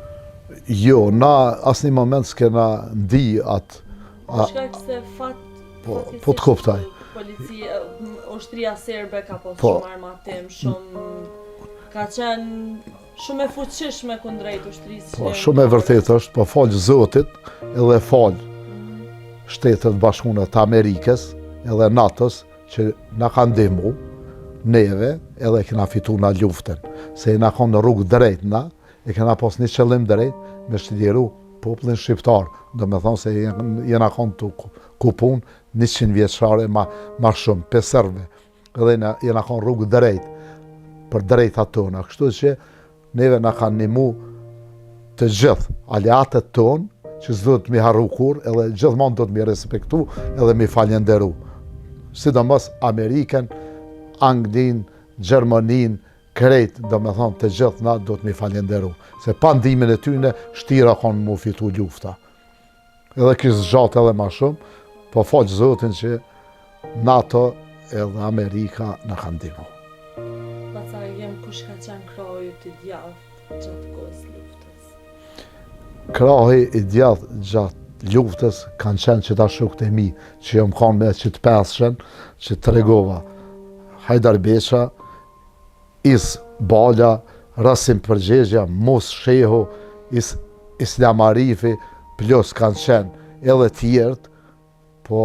Jo, na asnjë moment s'kena ndi atë. A... Shkak se fat po, po të kuptoj. Policia, ushtria serbe ka pas po, shumë armatim, shumë ka qenë shumë e fuqishme kundrejt ushtrisë. Po, shumë e vërtetë është, po falë Zotit edhe falë mm. Shtetet e Bashkuara të Amerikës edhe NATO-s që na ka ndihmu neve edhe kena fitu na luftën, se jena konë në rrugë drejt na, e kena pas një qëllim drejt me çliru popullin shqiptar, domethonë se jena konë tu kupun 100 vjeçare ma, ma shumë, pe serbëve, edhe jena konë rrugë drejt, për drejtat tona, kështu që Neve na kanë nimu të gjithë aleatët tonë, që s'duhet m'i harru kurrë, edhe gjithmonë duhet m'i respektu, edhe m'i falenderu. Sidomos Amerikën, Anglinë, Gjermaninë, krejt, domethonë, të gjithë na duhet m'i falenderu. Se pa ndihmën e tyne, shtirë konë m'u fitu lufta. Edhe kish zgjatë edhe ma shumë, po falë Zotin që NATO edhe Amerika na kanë ndihmu. Baca Agim, kush ka qenë krahu yt i djathtë gjatë kohës luftës? Krahi i djathtë gjatë luftës kanë qenë qëta shokët e mi, që jam kanë me qët peshen, që tregova. Hajdar Beqa, Is Bala, Rasim Përgjegja, Mus Shehu, Is, Islam Arifi, plus kanë qenë edhe tjerët, po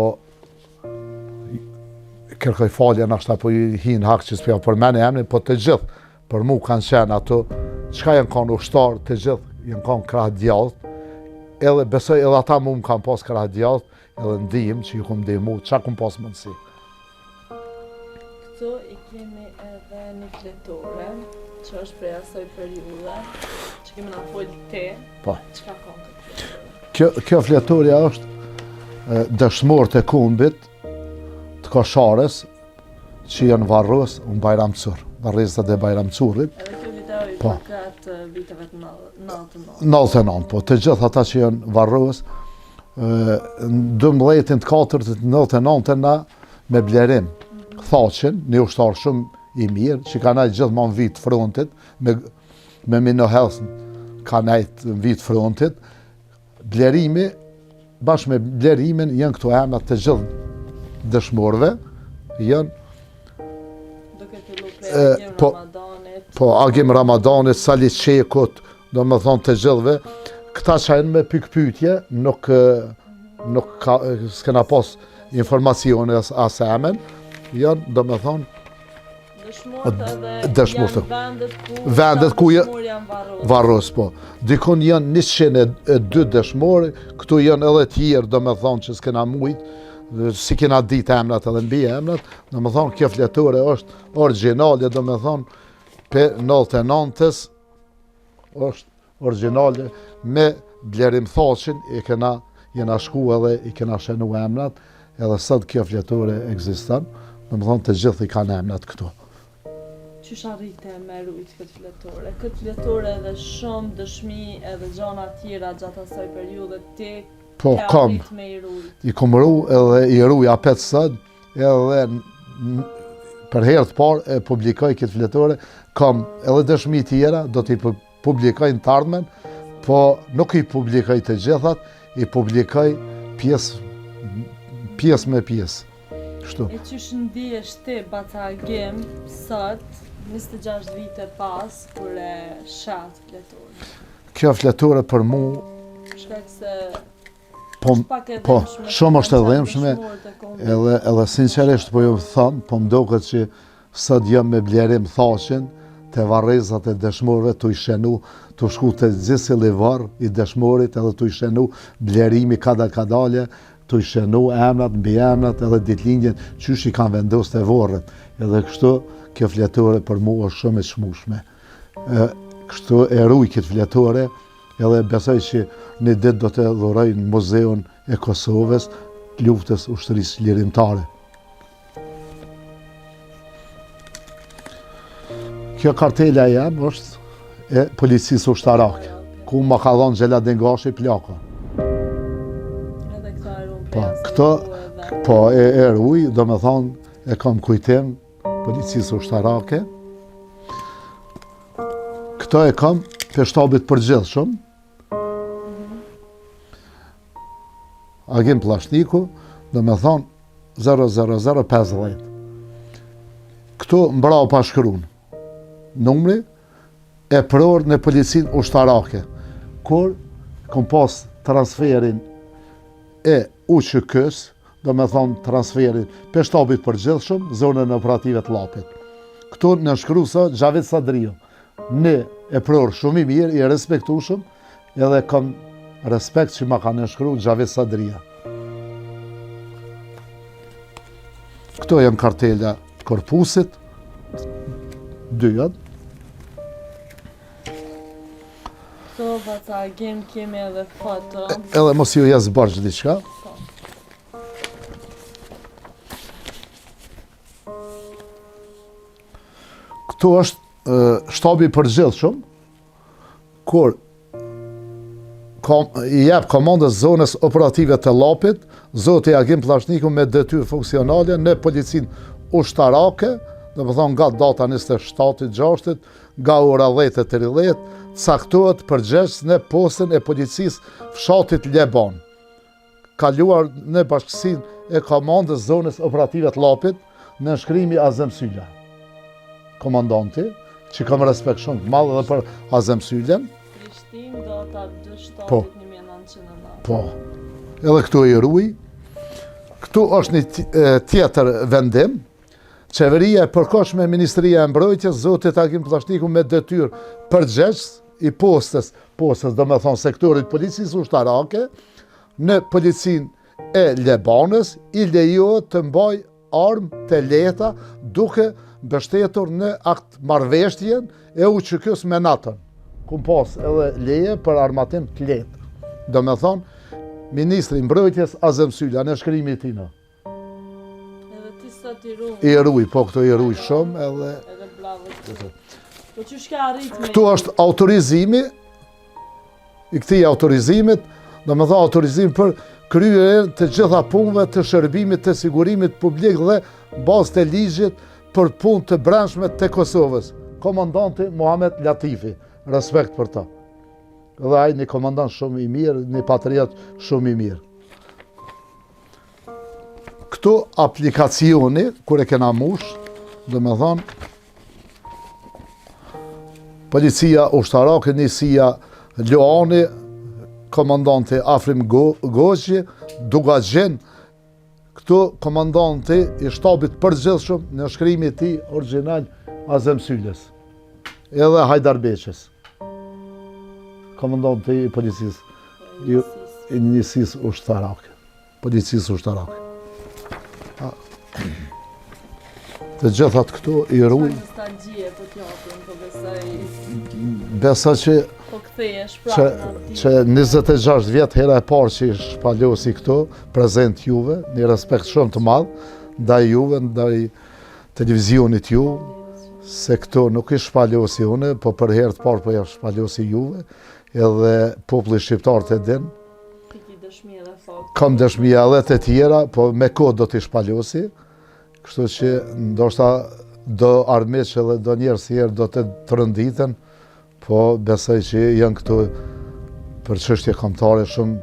kërkoj falje nashta po i hi në hak që s'po ja përmeni emrin, po të gjithë për mu kanë qenë ato, çka janë kanë ushtarë, të gjithë janë kanë krah djathtë, edhe besoj edhe ata mu më kanë pas krah djathtë, edhe ndihmë që ju kom ndihmu, ça kom pas mundësi. Këtu i kemi edhe një fletore, që është prej asoj periudhe, që kemi na folë te, po. çka ka këtë fletore? Kjo, kjo fletorja është dëshmorët e kombit të Koshares që janë varros në Bajram Curr, varrezat e Bajram Currit. Edhe kjo video i po. përket viteve të 99. 99, po, të gjithë ata që janë varros, në 12 të 4 të 99 na me Blerim Thaçin, një ushtar shumë i mirë, që ka nejtë gjithmonë në vijë të frontit, me, me Minohels ka nejtë në vijë të frontit, Blerimi, bashkë me Blerimin, janë këto emra të gjithë dëshmorëve, janë Duke fillu prej Agim po, Ramadanit. Po, Agim Ramadanit, Sali Çekut, domethonë të gjithëve, këta që janë me pikëpyetje, nuk. nuk ka, s'kena pas informacione as, as emën, janë, domethonë, Dëshmorët edhe dëshmorët. janë vendet ku Vendet ku dëshmorë janë varros. Varros, po. Dikun janë 102 dëshmorë, këtu janë edhe tjerë, domethonë që s'kena mujt, s'i kena ditë emrat edhe mbiemrat, domethonë kjo fletore është origjinale, domethonë pe 99-ës është origjinale me Blerim Thaçin i kena jena shku edhe i kena shenu emrat, edhe sot kjo fletore ekziston, domethonë të gjithë i kanë emrat këtu. Qysh arrite me rujt këtë fletore? Këtë fletore edhe shumë dëshmi edhe gjana tjera gjatë asaj periudhe ti po, ke kam, arrit me i rujt. I kom ru edhe i ruj apet sot, edhe për herë të parë e publikoj këtë fletore, kam edhe dëshmi tjera, do t'i publikoj në të ardhmen, po nuk i publikoj të gjithat, i publikoj pjesë pjesë me pjesë. Kështu. E qysh ndihesh ti, Baca Agim, sot, 26 vite pas, kur e sheh atë fletore? Kjo fletore për mu... Shkak se Po, po, shumë është e dhembshme, edhe, edhe sinqerisht po ju them, po më doket që sot jam me Blerim Thaçin, te varrezat e dëshmorëve tu i shenu, tu shku te gjithsecili varr i dëshmorit edhe tu i shenu Blerimi kadal kadale, tu i shenu emrat, mbiemrat edhe ditëlindjen, qysh i kanë vendosë te vorret. Edhe kështu, kjo fletore për mu është shumë e çmushme. E, kështu e ruj këtë fletore, Edhe besoj që një ditë do të dhuroj në muzeun e Kosovës të luftës ushtrisë çlirimtare. Kjo kartela jem është e policisë ushtarake, ku ma ka dhonë Xheladin Gashi plako. Po, këto, po, e, e ruj, domethonë, e kam kujtim policisë ushtarake. Këto e kam të shtabit përgjithshëm. Agim Pllashniku, domethonë 00050. Këtu mbrapa shkrun. Numri epror në policinë ushtarake. Kur kom pas transferin e UÇK-s, domethonë transferin prej shtabit përgjithshëm, zonën operative të Llapit. Këtu nënshkrues Xhavit Sadriu, një epror shumë i mirë, i respektushëm, edhe kam respekt që ma ka nënshkru Xhavit Sadria. Këto janë kartela korpusit, dyjat. Këto, baca Agim, kemi edhe foto. Edhe mos ju jes borxh diçka. Po. Këtu është shtabi i përgjithshëm, kur kom, i jep komandës zonës operative të Llapit, zoti Agim Pllashniku me detyrë funksionale në policinë ushtarake, domethonë nga data 27.6, nga ora 10.30, caktohet përgjegjës në postën e policisë fshatit Leban. Kaluar në bashkësinë e komandës zonës operative të Llapit, nënshkrimi Azem Syla. Komandanti, që kam respekt shumë të madh edhe për Azem Sylën. Prishtinë, data 2 po. 1999. Po. Edhe këtu i ruj. Këtu është një tjetër vendim. Qeveria e përkohshme Ministria e Mbrojtjes, zotit Agim Pllashniku me detyrë përgjegjës i postës, postës domethonë sektorit policisë ushtarake, në policinë e Lebanës, i lejohet të mbajë armë të lehta duke mbështetur në aktmarrëveshjen e UÇK-së me NATO-n. Kum pas edhe leje për armatim të lehtë. Domethonë, Ministri i Mbrojtjes Azem Syla, nënshkrimi i tina. Edhe ti sot i ruj. I ruj, po këto i ruj shumë edhe... Edhe bravo. Po qysh ke arrit me... Këtu është autorizimi, i këtij autorizimit, domethonë autorizim për kryerjen të gjitha punëve të shërbimit të sigurimit publik dhe bazë të ligjit për punë të brendshme të Kosovës. Komandanti Muhamet Latifi, respekt për ta. Dhe ai një komandant shumë i mirë, një patriot shumë i mirë. Këtu aplikacioni, kur e kena mush, domethonë, policia ushtarake, njësia Luani, Komandanti Afrim Goqi, Dukagjin, këtu komandanti i shtabit përgjithshëm nënshkrimi i tij origjinal Azem Sylës, edhe Hajdar Beqës, komandanti i policisë, i njësisë ushtarake. Policisë ushtarake. Të gjithat këtu i ruj. Sa nostalgjie po t'japin, po besoj... Besa që... Po kthehesh prapë në atë Që 26 vjet hera e parë që i shpalosi këtu, prezent juve, një respekt shumë të madh, ndaj juve, ndaj televizionit ju, se këtu nuk i shpalosi une, po për herë të parë po ja shpalosi juve, edhe populli shqiptar të din, Ti ki dëshmi edhe fakte. Kam dëshmi edhe të tjera, po me kohë do t'i shpalosi, kështu që ndoshta do armiq edhe do njerëz tjerë do të tronditen, po besoj që janë këto për çështje kombëtare shumë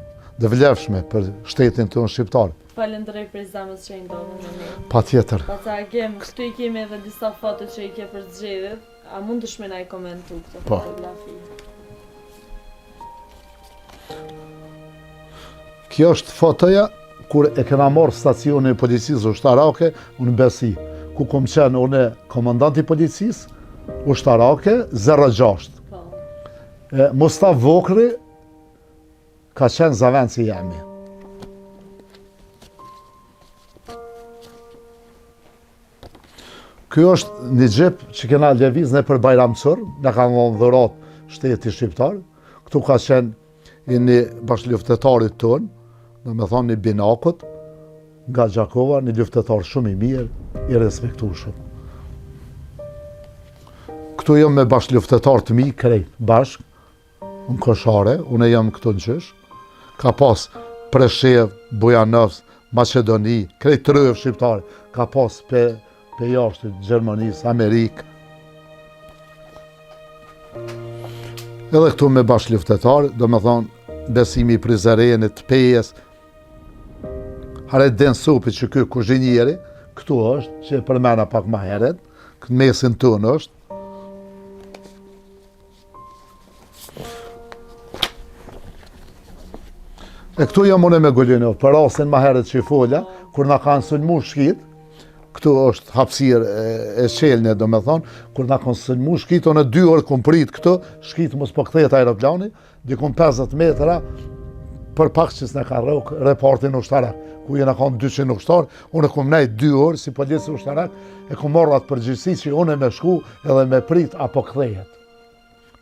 të vlefshme për shtetin tonë shqiptar. Falenderoj prej zemrës që i ndove me ne. Patjetër. Baca Agim, këtu i kemi edhe disa foto që i ke përzgjedhur. A mundesh me na i komentu këto po. fotografi? Kjo është fotoja kur e kena marrë stacionin e policisë ushtarake në Besi, ku kom qenë unë komandant i policisë ushtarake 06. Po. E, Mustafa Vokrri ka qenë zavendësi jemi. Ky është një xhip që kena lëviz nëpër Bajram Curr, na ka dhonë dhuratë shteti shqiptar. Këtu ka qenë i një bashkëluftëtarit tonë, domethonë një binakut, nga Gjakova, një luftëtar shumë i mirë, i respektushëm. Këtu jam me bashkëluftëtarë të mi, krejt, bashkë, Në Koshare, unë jam këtu në qysh, ka pas Preshevë, Bujanovc, Maqedoni, krejt trojeve shqiptare, ka pas pe, pe jashtë Gjermanisë, Amerikë. Edhe këtu me bashkëluftëtarë, domethonë, Besimi i Prizerenit, Pejës, Haredin Supi që ky kuzhinjeri, këtu është, që e përmena pak ma heret, këtë mesin tonë është, E këtu jam unë me Golinov, për rastin ma herët që i fola, kur na kanë sulmu shkit, këtu është hapësirë e, e qelne, domethonë, kur na kanë sulmu shkit, unë dy orë kum prit këtu, shkit mos po kthehet aeroplani, dikun 50 metra, për pak që s'na ka rrok repartin ushtarak, ku jena kanë 200 ushtar, unë kum nejt dy orë si polic ushtarak, e kum marrë atë përgjegjësi që unë me shku edhe me prit apo kthehet.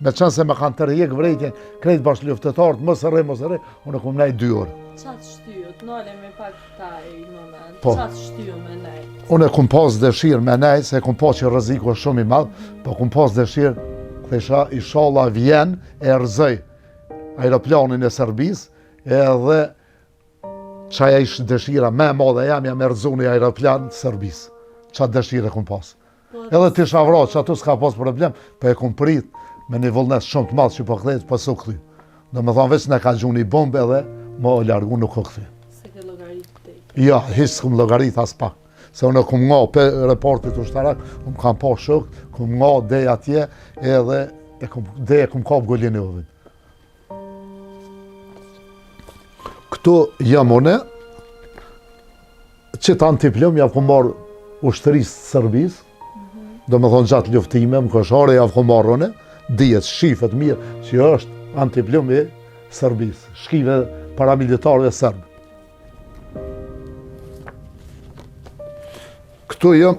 Me qenë se më kanë tërhjek vrejtjen, krejt bashkëluftëtarët, mos rri, mos rri, unë kum nejt dy orë. Ça të shtyu, të nalemi pak te ai moment, po. Ça të shtyu me nejt? Unë e kum pas dëshirë me nejt, se e kum pa që rreziku është shumë i madh, po kum pas dëshirë, thësha, ishalla vjen e rrëzoj aeroplanin e Serbisë, edhe Qaja ishte dëshira më e madhe jemja me rrëzu një aeroplan të Serbisë. Qat dëshirë e kum pas. Po, Edhe t'isha vra, qaty s'ka pas problem, po e kum prit me një vullnet shumë të madh që po kthehet, po s'u kthy. Domethonë, veç na ka gju një bombë edhe, më u largu nuk u kthy. S'e ke llogarit vdekjen? Jo, hiç s'kum llogarit as pak. Se unë kum nga pe repartit ushtarak, unë kam pa shok, kum nga dej atje edhe e kum, dej e kum kap Golinovin. Këtu jam une, qit antiplumb ja kum marrë ushtrisë së Serbisë, mm -hmm. domethonë gjatë luftime, në Koshare ja kum marrë une, dihet, shifet mirë, që është antiplumb i Serbisë, shkive paramilitarëve serbë. Këtu jam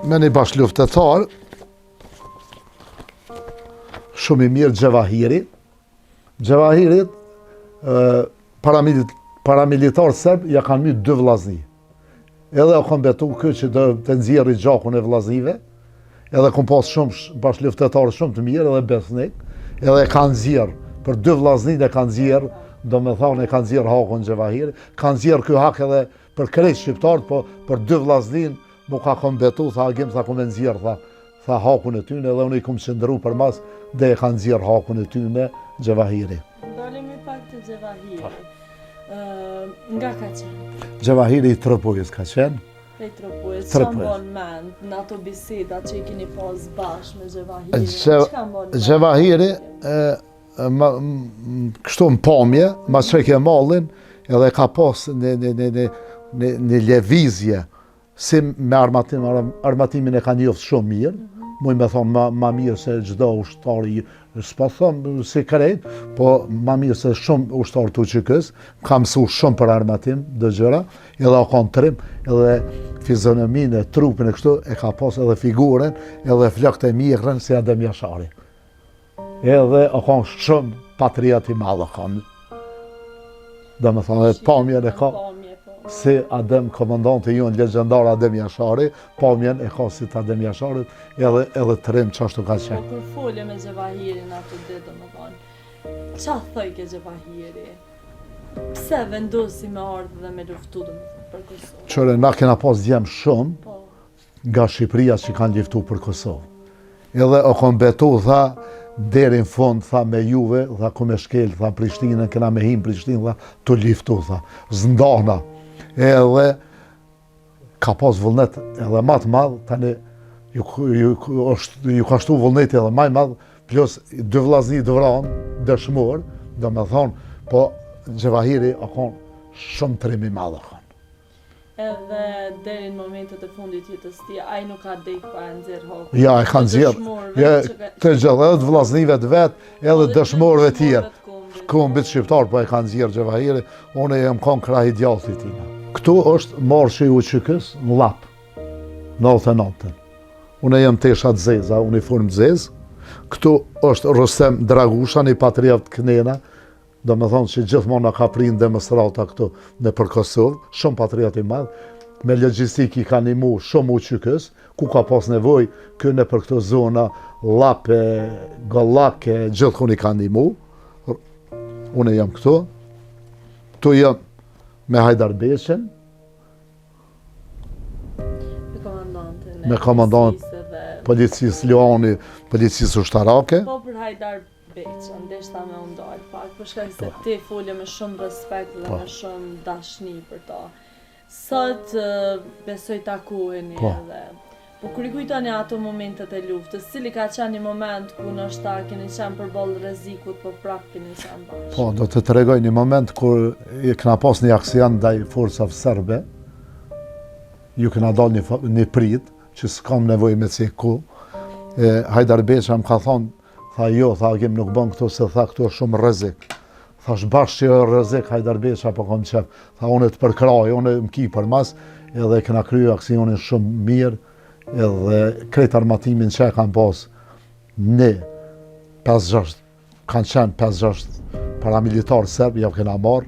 me një bashkëluftëtar, Shumë i mirë Xhevahiri. Xhevahirit paramilitarët serb ja kanë myt dy vllazni. Edhe u kanë betu ky që do të nxjerrë gjakun e vllaznive. Edhe kum pas shumë bashkëluftëtarë shumë të mirë edhe besnik, edhe e kanë nxjerr për dy vllazninë e kanë nxjerr, domethonë e kanë nxjerr hakun Xhevahiri, kanë nxjerr ky hak edhe për krejt shqiptarët, po për dy vllazninë Mu ka kon betu, tha Agim, tha ku me nxjerr, tha, tha hakun e tyne, edhe unë i kum qëndru përmas, dhe e ka nxjerr hakun e tyne, Xhevahiri. Ndalemi pak te Xhevahiri. Po. Nga ka qenë? Xhevahiri i Tropojës ka qenë. Prej Tropojës, ça mban mend në ato biseda që i keni pas bashkë me Xhevahirin? Çka mban mend? Xhevahiri, ma, kështu në pamje, ma qeke mallin, edhe ka pas një, një, një, një, një, një levizje, si me armatim, armatimin e ka njoftë shumë mirë, mm -hmm. muj me thonë ma, ma mirë se çdo ushtar, s'po thom si krejt, po ma mirë se shumë ushtar të UÇK-së, ka mësu shumë për armatim, do gjëra, edhe o konë trim, edhe fizionominë e trupin e kështu, e ka pas edhe figurën, edhe flokët e mjekrën, si Adem Jashari. Edhe o konë shumë patriot i madh o konë. Domethonë, edhe pamjen e ka, po. si Adem komandanti jonë legjendar Adem Jashari, pamjen e ka si të Adem Jasharit, edhe, edhe trim qashtu ka qenë. Po kur fole me Xhevahirin ato ditë, domethonë, ça thojke Xhevahiri? Pse vendosi me ardhë dhe me luftu, domethonë, për Kosovë? Qyre, na kena pas djem shumë, po. nga Shqipëria që kanë liftu për Kosovë. Edhe o kon betu, tha, deri në fund, tha, me juve, tha, ku me shkel, tha, Prishtinën, kena me hi n'Prishtinë, tha, tu liftu, tha, s'ndahna. Edhe ka pas vullnet edhe ma të madh, tani ju, ju, është, ju ka shtu vullneti edhe ma i madh, plus dy vllazni të vranë, dëshmor, domethonë, po Xhevahiri o kon shumë trim i madh o kon. Edhe deri në momentet e fundit të jetës tij, ai nuk ka dek pa e nxjerr hakun. Ja, e ka nxjerr. Ja, të gjithë, edhe të vllaznive të vet, edhe dëshmorëve të tjerë. Kombit shqiptar po e ka nxjerr Xhevahiri, unë jam kon krah i djathtë i tina. Këtu është marshi i UÇK-s në Llap, në 99-ën. Unë jam tesha të zeza, uniformë të zezë. Këtu është Rustem Dragusha, një patriot kënena, Domethonë që gjithmonë na ka pri në demonstrata këtu nëpër Kosovë, shumë patriot i madh, me logjistikë i ka nimu shumë UÇK-së, ku ka pas nevojë ky nëpër këto zona, Llap e, Gollak e, gjithkun i ka nimu. Unë jam këtu, këtu jam me Hajdar Beqen, Me komandantin me komandantin policisë Luani, policisë ushtarake. Po për Hajdar Beqën, deshta me u ndalë pak, për shkak se po. ti fole me shumë respekt dhe po. me shumë dashni për ta. Sot besoj takoheni po. edhe. Po kur i kujtoni ato momentet e luftës, cili ka qenë një moment ku ndoshta keni qenë përballë rrezikut, po prap keni qenë bashkë? Po, do të tregoj një moment kur e kena pas një aksion ndaj forcave serbe, ju kena dalë një, një pritë, që s'kam nevojë me cek ku, e, Hajdar Beqa më ka thonë, Tha jo, tha Agim nuk bën këtu se tha këtu është shumë rrezik. Thash bash që është rrezik Hajdar Beqa po kom qef. Tha unë të përkrahi, unë më ki përmas, edhe kena kryu aksionin shumë mirë, edhe krejt armatimin që e kanë pas ne 5-6 kanë qenë 5-6 paramilitar serb, ja kena marrë,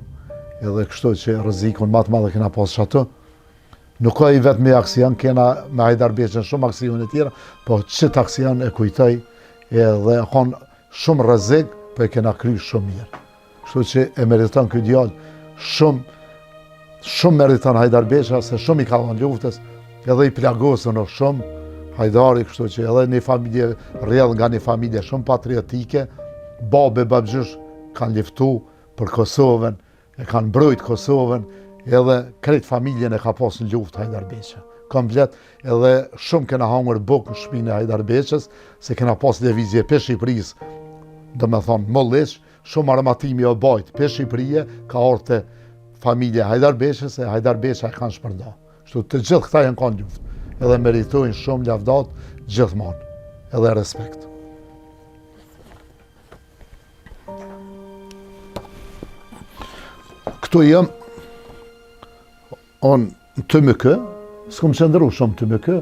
edhe kështu që rrezikun ma të madh e kena pas qaty. Nuk ka i vetmi aksion, kena me Hajdar Beqën shumë aksione tjera, po qët aksion e kujtoj edhe kon shumë rrezik, po e kena kry shumë mirë. Kështu që e meriton ky djalë shumë, shumë meriton Hajdar Beqa, se shumë i ka dhënë luftës, edhe i plagosën o shumë, Hajdari, kështu që edhe një familje, rrjedh nga një familje shumë patriotike, babë e babgjysh kanë liftu për Kosovën, E kanë mbrojt Kosovën edhe krejt familjen e ka pas në luftë Hajdar Beqa. Komplet edhe shumë kena hangër bukë në shpinë e Hajdar Beqës, se kena pas lëvizje pe Shqipërisë, domethonë Molliq, shumë armatimi o bajt pe Shqipërie, ka ardhë te familja Hajdar Beqës e Hajdar Beqa e kanë shpërnda. Kështu të gjithë këta janë kanë luftë, edhe meritojnë shumë lavdat gjithmonë, edhe respekt. Këtu jam unë në TMK, s'kom qëndru shumë TMK,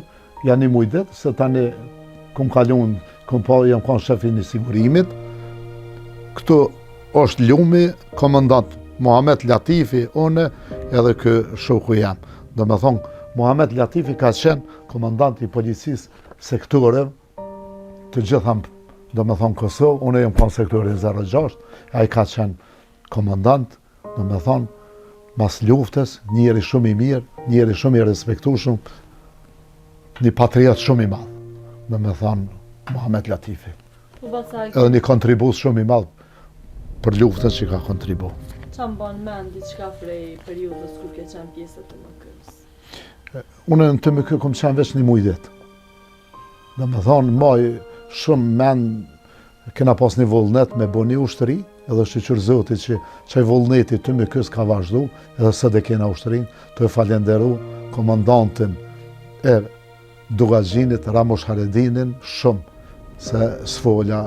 ja një muj ditë, se tani kom kalun, kom pa, jam kanë shefin i sigurimit. Këtu është Lumi, komandant Muhamet Latifi, unë edhe kë shoku jem. Domethonë, Muhamet Latifi ka qenë komandant i policisë sektoreve, të gjitha, domethonë Kosovë, unë jam kanë sektorin 06, ai ka qenë komandant, domethonë, mas luftës, njeri shumë i mirë, njeri shumë i respektushëm, një patriot shumë i madh, domethonë, Muhamet Latifi. Po, Edhe një kontribut shumë i madh për luftën që ka kontribu. Ça mban mend diçka prej periudhës kur ke qenë pjesë e TMK-së? Unë në TMK kom qenë veç një muj ditë. Domethonë, maj shumë men, kena pas një vullnet me bo një ushtri, edhe shyqyr Zotit që qaj vullneti i TMK-së ka vazhdu, edhe sot e kena ushtrinë, tu e falenderu komandantin e Dukagjinit, Ramush Haradinin, shumë, se s'fola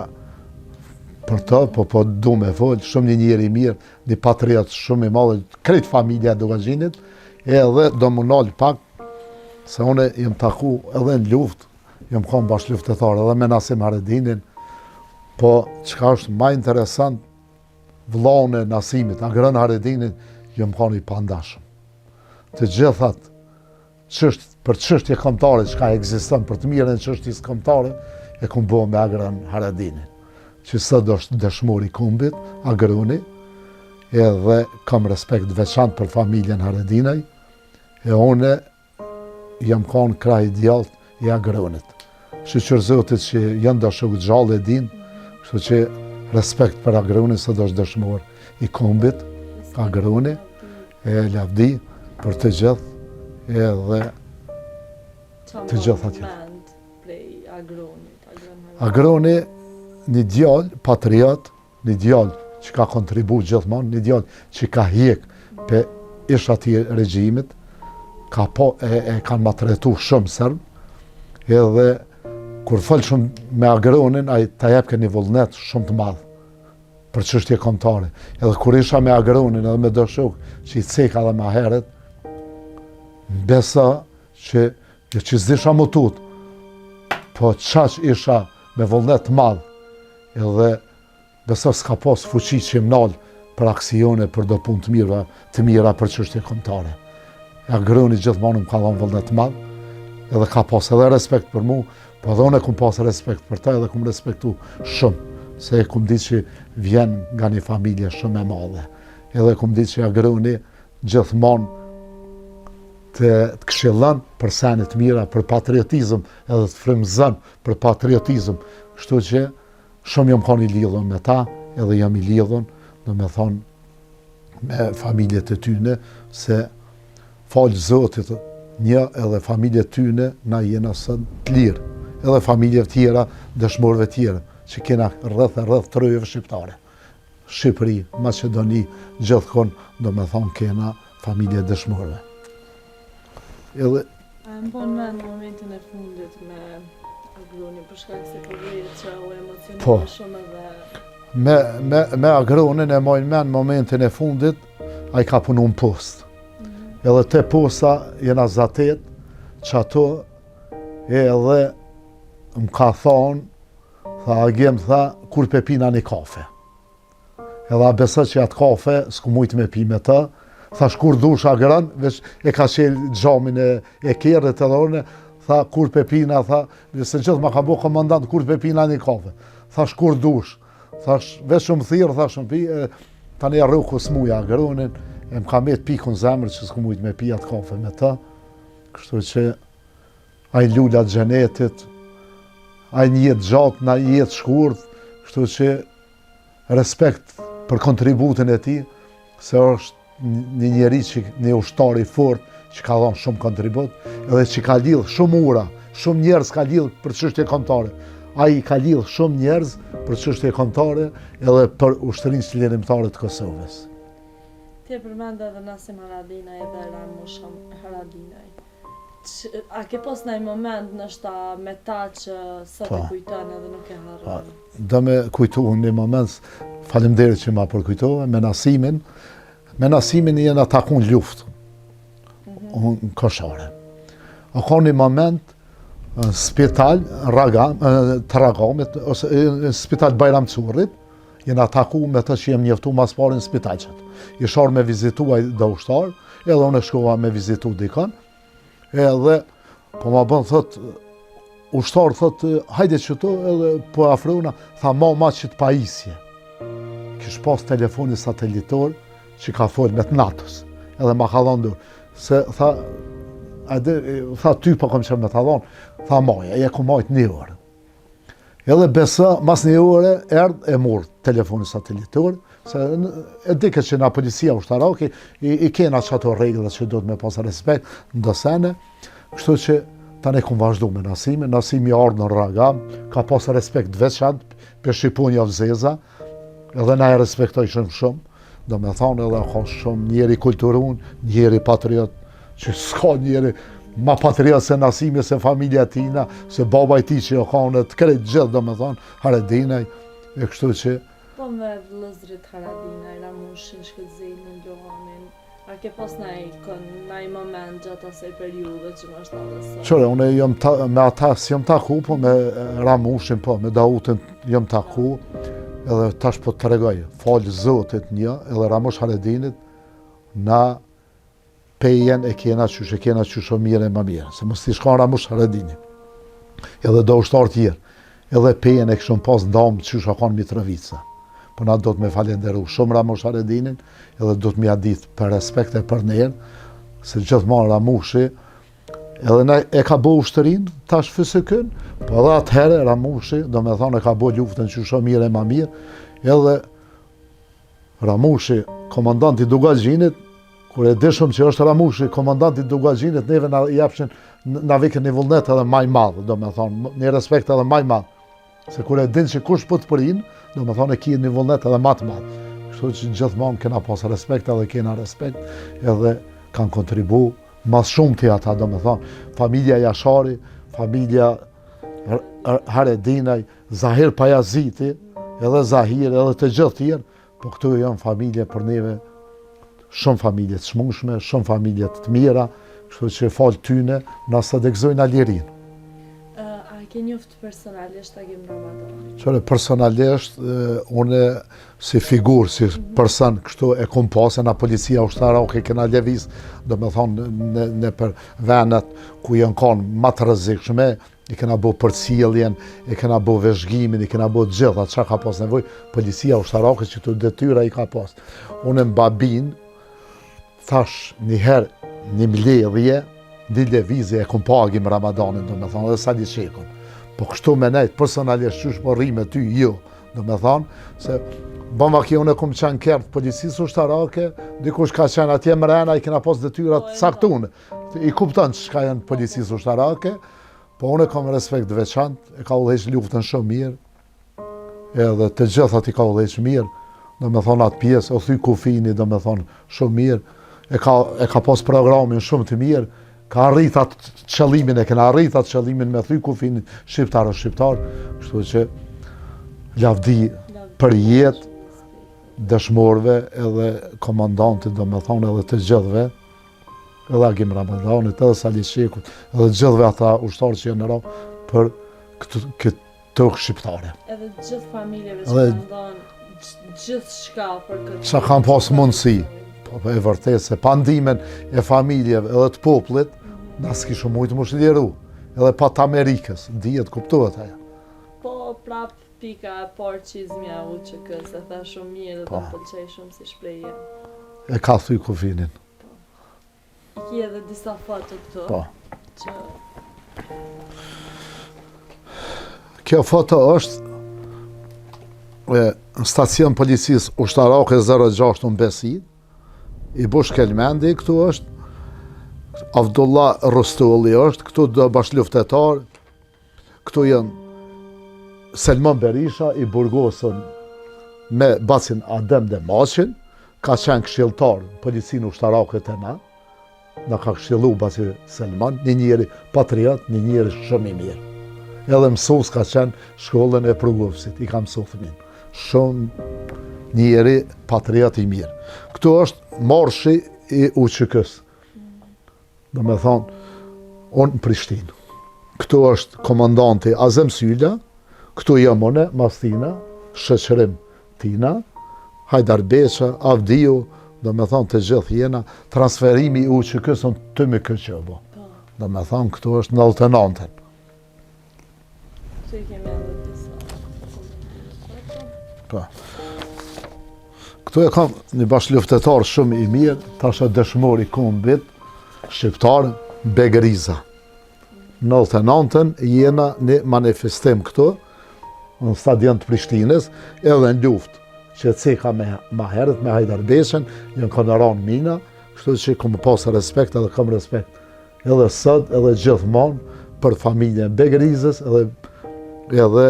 për të, po po du me folë, shumë një njeri i mirë, një patriot shumë i madh, krejt familja e Dukagjinit, edhe do m'u nalë pak, se une jam taku edhe në luftë, jam konë bashkëluftëtar edhe me Nasim Haradinin, po çka është ma interesant, vllaun e Nasimit, Agron Haradinin, jam konë i pandashëm. Të gjithat, Çësht, për çështje kombëtare çka ekziston për të mirën e çështjes kombëtare e kom bo me Agron Haradinin, që sot është dëshmor i kombit, Agroni, edhe kam respekt të veçantë për familjen Haradinaj, e une jam kanë krah i djathtë i Agronit. Shyqyr Zotit që janë do shokë gjallë e din, kështu që respekt për Agronin, sot është dëshmor i kombit, Agroni, E lavdi për të gjithë edhe të gjithë atje. Agroni, një djalë patriot, një djalë që ka kontribu gjithmonë, një djalë që ka hjek pe ish atij regjimit, ka po, e, e kanë maltretu shumë serbë, edhe kur fol shumë me Agronin, ai ta jepke një vullnet shumë të madh. për çështje kombëtare. Edhe kur isha me Agronin edhe me do shokë që i ceka edhe ma herët, besa që jo që s'disha m'u tut, po qaq isha me vullnet të madh, edhe besa s'ka pas fuqi që m'nal për aksione, për do punë të mira, të mira për çështje kombëtare. Agroni gjithmonë më ka dhënë vullnet të madh, edhe ka pas edhe respekt për mu, po edhe unë e kum pas respekt për ta edhe kum respektu shumë, se e kum ditë që vjen nga një familje shumë e madhe. Edhe kum ditë që Agroni gjithmonë të, të këshillon për sene të mira, për patriotizëm, edhe të frymëzon për patriotizëm. Kështu që shumë jam kanë i lidhun me ta, edhe jam i lidhun, domethonë, me familjet e tyne, se falë Zotit një edhe familjet tyne na jena sot të lirë, edhe familjeve tjera, dëshmorëve tjera, që kena rreth e rreth trojeve shqiptare. Shqipëri, Maqedoni, gjithkun, domethonë kena familje dëshmorëve. Edhe A e mban mend momentin e fundit me Agronin, për shkak se po vjen që u emocionua po, shumë edhe Me, me, me Agronin e maj mend momentin e fundit, ai ka punu në postë. Mm -hmm. Edhe te posta jena zatet, që ato edhe më ka thonë, tha Agim, tha, kur pe pina një kafe. Edhe a besoj që atë kafe, s'ku mujtë me pi me të, thash kur dush Agron, veç e ka qelë xhamin e, e kerrit edhe unë, tha kur pe pina, tha, se gjithë ma ka bo komandant, kur pe pina një kafe. Thash kur dush, thash veç më thirr, thash më pi, e, tani e rruku s'muja Agronin, e më ka met pikun zemër që s'ku mujtë me pi atë kafe me të, kështu që ai n'lula xhenetit, ai një jetë gjatë, na jetë shkurt, kështu që Respekt për kontributin e tij, se është një njeri që një ushtar i fort që ka dhënë shumë kontribut, edhe që ka lidh shumë ura, shumë njerëz ka lidh për çështje kombëtare. Ai ka lidh shumë njerëz për çështje kombëtare edhe për ushtrinë çlirimtare të Kosovës. Ti e përmende edhe Nasim Haradinaj edhe Ramush Haradinaj. A ke pas naj moment ndoshta me ta që sot e po. kujton edhe nuk e harron? Po, do me kujtu një moment, faleminderit që ma përkujtove, me Nasimin, me Nasimin jena taku në luftë, mm -hmm. në Koshare. A ka një moment në spital, Ragam, të Ragamit, ose në spital Bajram Currit, Jena taku me të që jem njoftu mas pari në spital qëtë. Ish ardh me vizitu ai do ushtar, edhe unë e shkova me vizitu dikon, edhe po ma bën thot, ushtar thot, hajde qëtu, edhe po afrona, tha ma ma qët pajisje. Kish pas telefonin satelitor që ka folë me të NATO-s, edhe ma ka dhonë n'dorë. Se tha, ajde, tha ty po kom qef me ta dhonë, tha maje, e ku majtë një orë. Edhe besa, mas një ore, erdh e mur telefonin satelitor, Se e dike që na policia ushtarake, i, i kena qato rregulla që duhet me pas respekt, në do sene, kështu që tani kom vazhdu me Nasimin, Nasimi ardhë në Rragam, ka pas respekt veçantë, për Shqiponja Zeza, edhe na e respektojshim shumë, do me thonë edhe ka shumë njeri kulturun, njeri patriot, që s'ka njeri ma patriot se Nasimi, se familja tina, se baba i tij që jo ka në të krejt gjithë, do me thonë, Haradinaj, e kështu që... Po me vëllezërit Haradinaj, Ramushin, Shkëlzenin, Luanin, a ke pas naj, naj moment gjatë asaj periudhe që më është edhe sot? Qyre, unë jam ta, me ata s'jam taku, po me Ramushin, po, me Dautin jam taku, edhe tash po të tregoj, falë Zotit një, edhe Ramush Haradinit, na Pejën e kena qysh e kena qysh o mirë e ma mirë, se mos t'ish kanë Ramush Haradini, edhe do ushtarë tjerë, edhe Pejën e kishim pas ndamë qysh a kanë Mitrovica. Po na do të me falenderu shumë Ramush Haradinin, edhe do të me ja ditë për respekt e për nder, se gjithmonë Ramushi, edhe na e ka bo ushtërinë, tash FSK-n, po edhe atëherë Ramushi, do me thonë e ka bo luftën qysh o mirë e ma mirë, edhe Ramushi, komandant i Dukagjinit, kur e dishëm që është Ramushi, komandant i Dukagjinit, neve na jepshin, na vike një vullnet edhe ma i madh, do me thonë, një respekt edhe ma i madh. Se kur e din që kush po të prin, do me thonë e ki një vullnet edhe ma të madh. Kështu që gjithmonë kena pas respekt edhe kena respekt, edhe kanë kontribu ma shumti ata, do me thonë, familja Jashari, familja Haradinaj, Zahir Pajaziti, edhe Zahir, edhe të gjithë tjerë, po këto janë familje për neve, shumë familje të çmueshme, shumë familje të mira, kështu që falë tyne, na sot e gëzojna lirinë. A ke njoft personalisht Agim Ramadanin? Qyre, personalisht, unë si figurë, si mhm. person, kështu e kom pasë na policia ushtarake kena lëviz, do me thonë, në, nëpër venet ku janë konë ma të rrezikshme, I kena bo përcjelljen, e kena bo vëzhgimin, i kena bo gjitha, çka ka pas nevojë, policia ushtarake që të detyra i ka pas. Unë në Babin, thash një herë, një mbledhje, një lëvizje e kom pa Agim Ramadanin, do me thonë, dhe Sali Çekun. Po kështu me nejtë, personalisht, qysh po rri me ty, jo, do me thonë, se Bon vaki, unë e kom qenë n'krye t'policisë ushtarake, dikush ka qenë atje mrena, i kena pas detyrat po, caktune. I kupton çka janë policisë ushtarake, po unë e kam respekt të veçantë, e ka udhëheq luftën shumë mirë, edhe të gjitha i ka udhëheq mirë, do me thonë atë pjesë, o thy kufini, do me thonë shumë mirë, e ka, e ka pas programin shumë të mirë, ka arrit atë qëllimin, e kena arrit atë qëllimin me thy kufinin shqiptar o shqiptar, kështu që lavdi për jetë dëshmorëve edhe komandantit, do me thonë edhe të gjithëve, edhe Agim Ramadanit, edhe Sali Çekut, edhe gjithëve ata ushtarë që janë ra për këtë, këtë tokë shqiptare. Edhe gjithë familjeve që kanë dhënë gjithçka për këtë. Sa kanë pas mundësi, po, po e vërtetë se pa ndihmën e familjeve edhe të popullit, mm -hmm. na s'kishim mujtë m'u çliru, edhe pa të Amerikës, dihet, kuptohet ajo. Po, prap pika e parë çizmja e UÇK-së, e tha shumë mirë dhe po. më pëlqej shumë si shprehje. E ka thy kufinin. Po. I ki edhe disa foto këtu. Po. Që... Kjo foto është e, në stacion policisë ushtarake 06 në Besi, Ibush Kelmendi këtu është, Avdullah Rustulli është, këtu do bashkëluftëtarë, Këtu janë Selman Berisha i burgosun me bacin Adem Demaçin, ka qenë këshilltar policinë ushtarake te na, na ka këshillu baci Selman, një njeri patriot, një njeri shumë i mirë. Edhe mësus ka qenë shkollën e Prugovësit, i ka mësu fëmin. Shumë njeri patriot i mirë. Këtu është marshi i UÇK-së. Do me thonë, unë në Prishtinë. Këtu është komandanti Azem Syla, këtu jam unë, Mastina, shoqërim tina, Hajdar Beqa, Avdiu, do me thonë të gjithë jena, transferimi i UÇK-së në TMK që bo. Po. Do me thonë, këtu është 99-ën. Këtu i kemi edhe disa Po. Këtu e kam një bashkëluftëtar shumë i mirë, tash dëshmor i kombit shqiptar, Beg Riza. 99-ën jena një manifestim këtu, në stadion të Prishtinës, edhe në luftë. që e ceka me, ma herët me Hajdar Beqën, janë kanë ra n'mina, kështu që kom pas respekt edhe kam respekt edhe sot edhe gjithmonë për familjen Beg Rizës edhe, edhe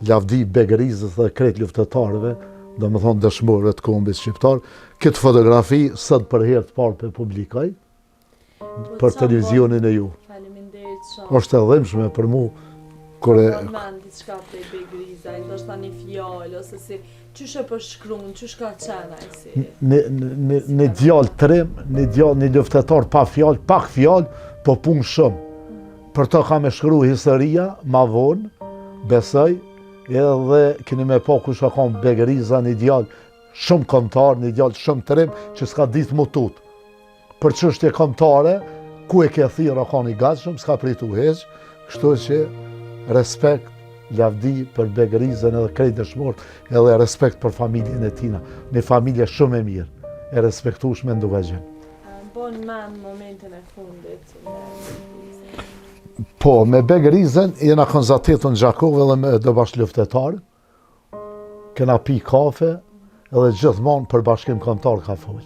lavdi Beg Rizës dhe krejt luftëtarëve, domethonë dëshmorëve të kombit shqiptar. Këtë fotografi sot për herë të parë po e publikoj, Po për televizionin e ju. Faleminderit shumë. Është e dhimbshme për mu kur e Po mban diçka prej Beg Rizaj, ndoshta një fjalë ose si qysh e përshkruan, qysh ka qenë ai si. Një një një djalë trim, një djalë një luftëtar pa fjalë, pak fjalë, po punë shumë. Për to ka me shkru historia ma vonë, besoj, edhe keni me pa kush ka konë Beg Riza, një djalë shumë kombëtar, një djalë shumë trim, që s'ka ditë m'u tutë. Për çështje kombëtare, ku e ke thirrë o kanë i gatshëm, s'ka pritu hiç, kështu që respekt, lavdi për Beg Rizën edhe krejt dëshmorët, edhe respekt për familjen e tina. Një familje shumë e mirë, e respektueshme në Dukagjin. Mban mend momentin e fundit me Beg Rizën. Po, me Beg Rizën jena konë zatet në Gjakovë edhe me do bashkëluftëtarë, Kena pi kafe edhe gjithmonë për bashkim kombëtar ka fol.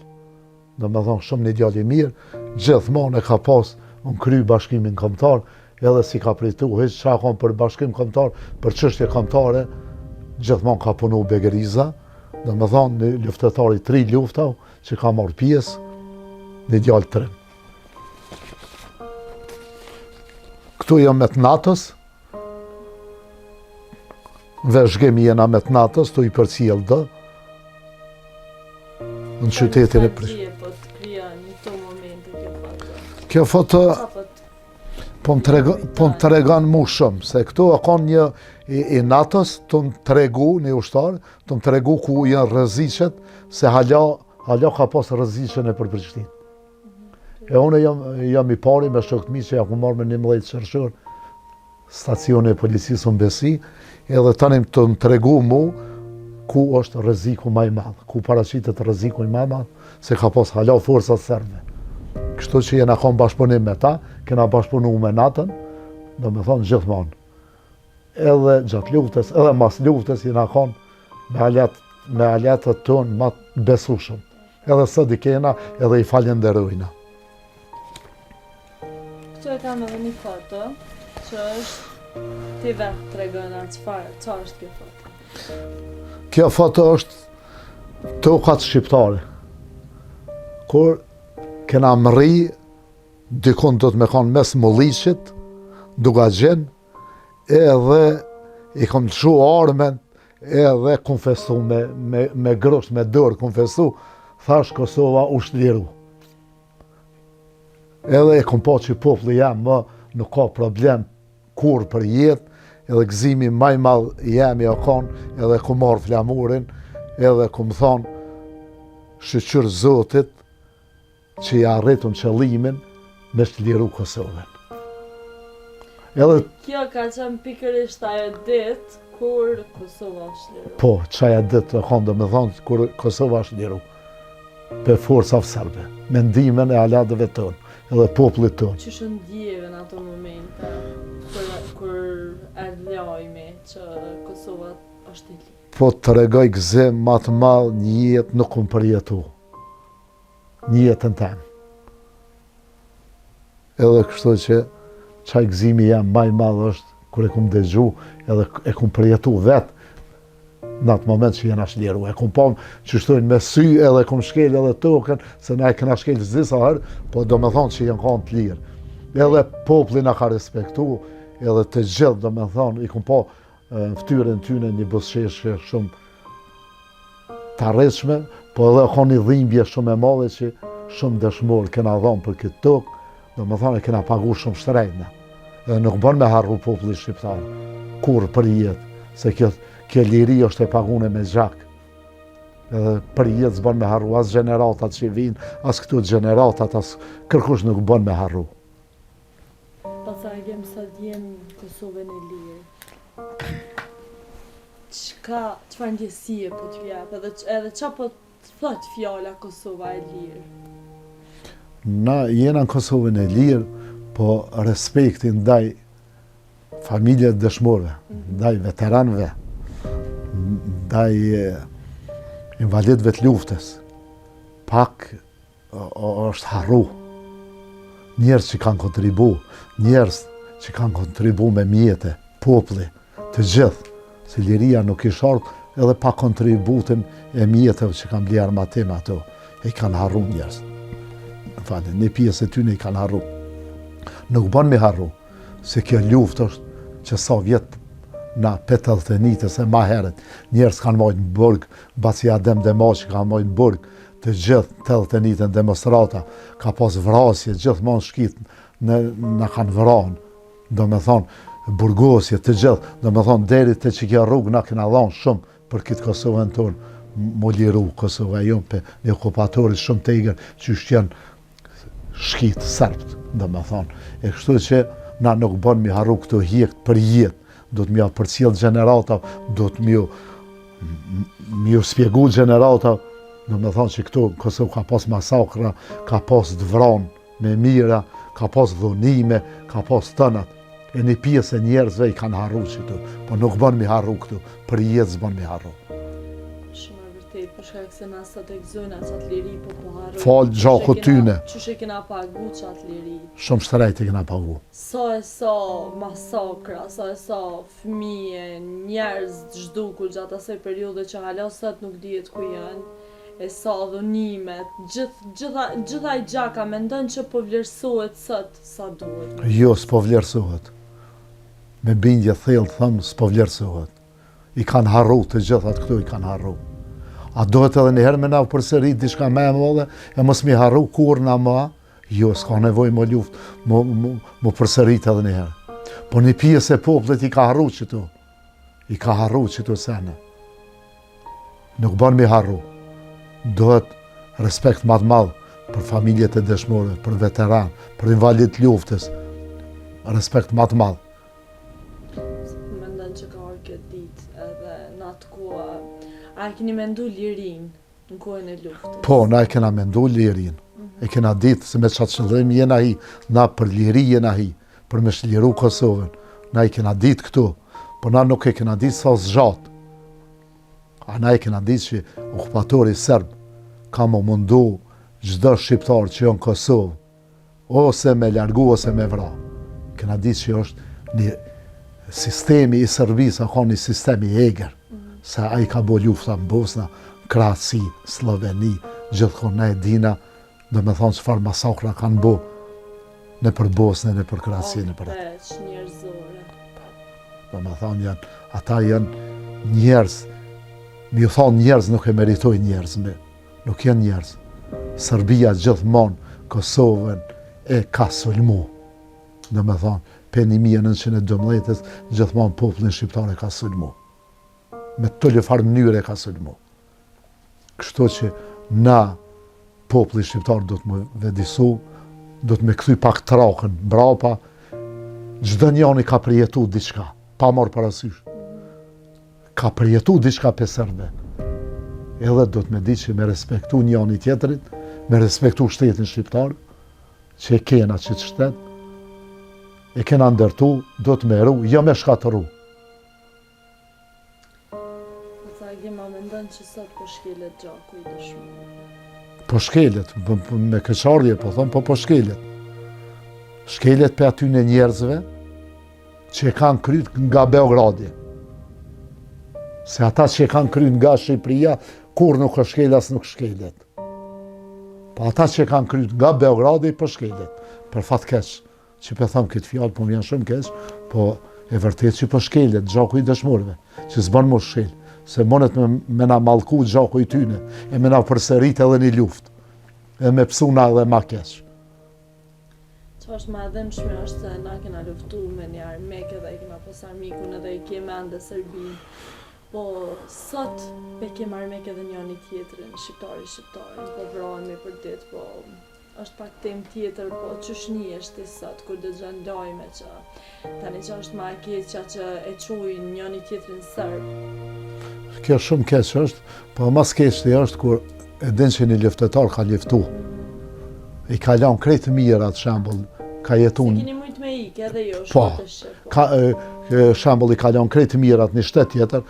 Domethonë shumë një djalë i mirë, gjithmonë e ka pas në kry bashkimin kombëtar, edhe s'i ka pritu hiç ça kon për bashkim kombëtar, për çështje kombëtare, gjithmonë ka punu Beg Riza, domethonë një luftëtar i tri luftave që ka marrë pjesë, një djalë trim. Këtu jam me të NATO-s, Vëzhgim jena me të NATO-s, tu i përcjell do, në qytetin e Prishtinës. Po të krijon në këto momente kjo foto? Kjo foto po më tregon, po më tregon mu shumë, se këtu a konë një i, i NATO-s, tu më tregu, një ushtar, tu më tregu ku janë rreziqet, se hala, hala ka pas rreziqe nëpër Prishtinë. E unë jam, jam i pari me shokët mi që ja ku marrë me 11 qershor, stacioni e policisë në Besi, edhe tani tu më tregu mu ku është rreziku ma i madh, ku paraqitet rreziku i ma i madh, se ka pas hala forca serbe. Kështu që jena konë bashkëpunim me ta, kena bashkëpunu me NATO-n, domethonë gjithmonë. Edhe gjatë luftës, edhe mas luftës jena konë me aleat, me aleatët tonë ma të besushëm. Edhe sot i kena, edhe i falenderojna. Këtu e kam edhe një foto, që është ti vetë tregona çfarë, ça është kjo foto? Kjo foto është tokat shqiptare. Kur kena mrri, dikun do të me konë mes Mulliqit, Dukagjin, edhe i kom lëshu armen, edhe kom festu me, me, me grusht, me dorë, kom festu, thash Kosova u shliru. Edhe e kom pa që populli jem më nuk ka problem kurrë për jetë, edhe gëzimi ma i madh jemi o konë, edhe kom marrë flamurin, edhe kom thonë, shyqyr Zotit, që ja arritëm qëllimin me çliru Kosovën. Edhe... Kjo ka qenë pikërisht ajo ditë kur Kosova është çliru. Po, qajo ditë e konë domethonë kur Kosova është çliru. Prej forcave serbe, me ndihmën e aleatëve tonë, edhe popullit tonë. Qysh u ndjeve në ato momente, kur, kur erdh lajmi që Kosova është e lirë? Po të tregoj gëzim ma të madh në jetë nuk kom përjetu. Në jetën tem. Edhe kështu që qaj gëzimi jem ma i madh është kur e kum dëgju edhe e kum përjetu vetë në atë moment që jena shliru. E kum pa që shtojnë me sy edhe kum shkel edhe tokën, se na e kena shkel disa herë, po domethonë që janë kanë të lirë. Edhe populli na ka respektu, edhe të gjithë domethonë, i kum pa në ftyrën tyne një buzëqeshje shumë të arritshme, po edhe ka një dhimbje shumë e madhe që shumë dëshmorë kena dhonë për këtë tokë, domethonë e kena pagu shumë shtrejtë. Dhe nuk bën me harru populli shqiptar, kurrë për jetë, se kjo, kjo liri është e pagune me gjak. Edhe për jetë s'bën me harru as gjeneratat që vinë, as këto gjeneratat, as kërkush nuk bën me harru. Baca Agim sot jem në Kosovën e lirë. Çka, çfarë ndjesie po t'ju jep edhe edhe ça po të thot fjala Kosova e lirë? Na jena në Kosovën e lirë, po respekti ndaj familjes dëshmorëve, ndaj veteranëve, ndaj. Invalidëve të luftës, pak është harru. Njerëz që kanë kontribu, njerëz që kanë kontribu me mjete, populli, të gjithë, se liria nuk ish ardhë edhe pa kontributin e mjeteve që kanë bli armatim ato, e i kanë harru njerëz. Më falni, një pjesë e tyne i kanë harru. Nuk bën me harru, se kjo luftë është që sa vjet na prej 89-ës e ma herët, njerëz kanë majtë në burg, baci Adem Demaçi ka majtë në burg, të gjithë 89-ën demonstrata, ka pas vrasje, gjithmonë shkit në, na kanë vranë, domethonë, burgosje, të gjithë, domethonë, deri te qikjo rrugë na kena dhonë shumë për këtë Kosovën tonë, m'u liru Kosova jonë prej një okupatori shumë të egër, që janë shkit serbët, domethonë. E kështu që na nuk bën mi harru këto hjekt për jetë, do të m'ja përcjell gjenerata, do të m'ju m'ju spjegu gjenerata, domethonë që këtu në Kosovë ka pas masakra, ka pas të vranë me mijëra, ka pas dhunime, ka pas tënat. E një pjesë e njerëzve i kanë harru qëto, po nuk bën mi harru këtu, për jetë s'bën mi harru. Shumë e vërtetë, për shkak se na sot e gëzojna qatë liri, po po harrojmë. Falë gjakut tyne. Qysh e kena pagu qatë liri. Shumë shtrejt e kena pagu. Sa e sa masakra, sa e sa fëmijë, njerëz të zhdukur gjatë asaj periudhe që hala sot nuk dihet ku janë, e sa dhunime, gjithë gjitha gjithë ai gjak a mendon që po vlerësohet sot sa duhet? Jo, s'po vlerësohet. Me bindje thellë them s'po vlerësohet. I kanë harru të gjithat këto i kanë harru. A duhet edhe një herë me na përsërit diçka më e madhe e mos mi harru kurrë na më? Jo, s'ka nevojë më luftë, më, më, më përsërit edhe një herë. Po një pjesë e popullit i ka harru qëto. I ka harru qëto sene. Nuk bën mi harru. Duhet respekt ma të madh për familjet e dëshmorëve, për veteran, për invalid të luftës. Respekt ma të madh. Mendon që ka ardhur kjo ditë edhe në atë kohë, a e keni mendu lirinë? Në kohën e luftës. Po, na e kena mendu lirinë. E kena ditë se me qatë qëllim jena hi, na për liri jena hi, për me çliru Kosovën. Na e kena ditë këtu, po na nuk e kena ditë sa zgjat. A na e kena ditë që okupatori serb ka m'u mundu çdo shqiptar që jon n'Kosovë, Ose me largu ose me vra. Kena ditë që është një sistemi i Serbisë, a ka një sistem i egër, se ai ka bo lufta në Bosna, Kroaci, Sloveni, gjithkund ne e dina, domethonë çfarë masakra kanë bo nëpër Bosnë, nëpër Kroaci, nëpër atë. Njerëzore. Domethonë janë, ata janë njerëz, me ju thonë njerëz nuk e meritojnë njerëz, me, Nuk janë njerëz. Serbia gjithmonë Kosovën e ka sulmu. Domethonë, prej 1912-ës, gjithmonë popullin shqiptar e ka sulmu. Me të farë mënyre e ka sulmu. Kështu që na populli shqiptar do të m'u vetëdijesu, do të me kthy pak trakën mbrapa, çdo njani ka përjetu diçka, pa marrë parasysh. Ka përjetu diçka prej serbëve. Edhe do të me di që me respektu njani tjetrin, me respektu shtetin shqiptar, që e kena qët shtet, e kena ndërtu, do të me ru, jo me shkatërru. Sa Agim, a mendon që sot po shkelet gjaku i dëshmorëve? Po shkelet, me keqardhje, po thom, po po shkelet. Shkelet prej atyne njerëzve, që e kanë kryt nga Beogradi. Se ata që e kanë kryt nga Shqipëria, kurrë nuk është shkel as nuk shkelet. Po ata që e kanë kryt nga Beogradi, po shkelet. Për fat keq, që po thom këtë fjalë, po më vjen shumë keq, po e vërtet që po shkelet gjaku i dëshmorëve, që s'bën m'u shkel, se mundet me, me na mallku gjaku i tyne, e me na përsërit edhe një luftë, e me pësu na edhe ma keq. Që është ma e dhembshme është se na kena luftu me një armik edhe e kena pas armikun edhe e kemi ende Serbinë. Po sot pe kem armik edhe njani tjetrin, shqiptari shqiptarin, po vrahemi për ditë, po është pak temë tjetër, po qysh nihesh ti sot kur dëgjon lajme që tani që është ma e keqja që e qujnë njani tjetrin serb. Kjo shumë keq është, po ma s'keqti është kur e din që një luftëtar ka luftu. I ka lanë krejt të mirat, shembull, ka jetu... Se keni mujtë me ikë edhe jo, po, shkotë e shqip. Po, ka, shembull, i ka lanë krejt të mirat një shtet tjetër,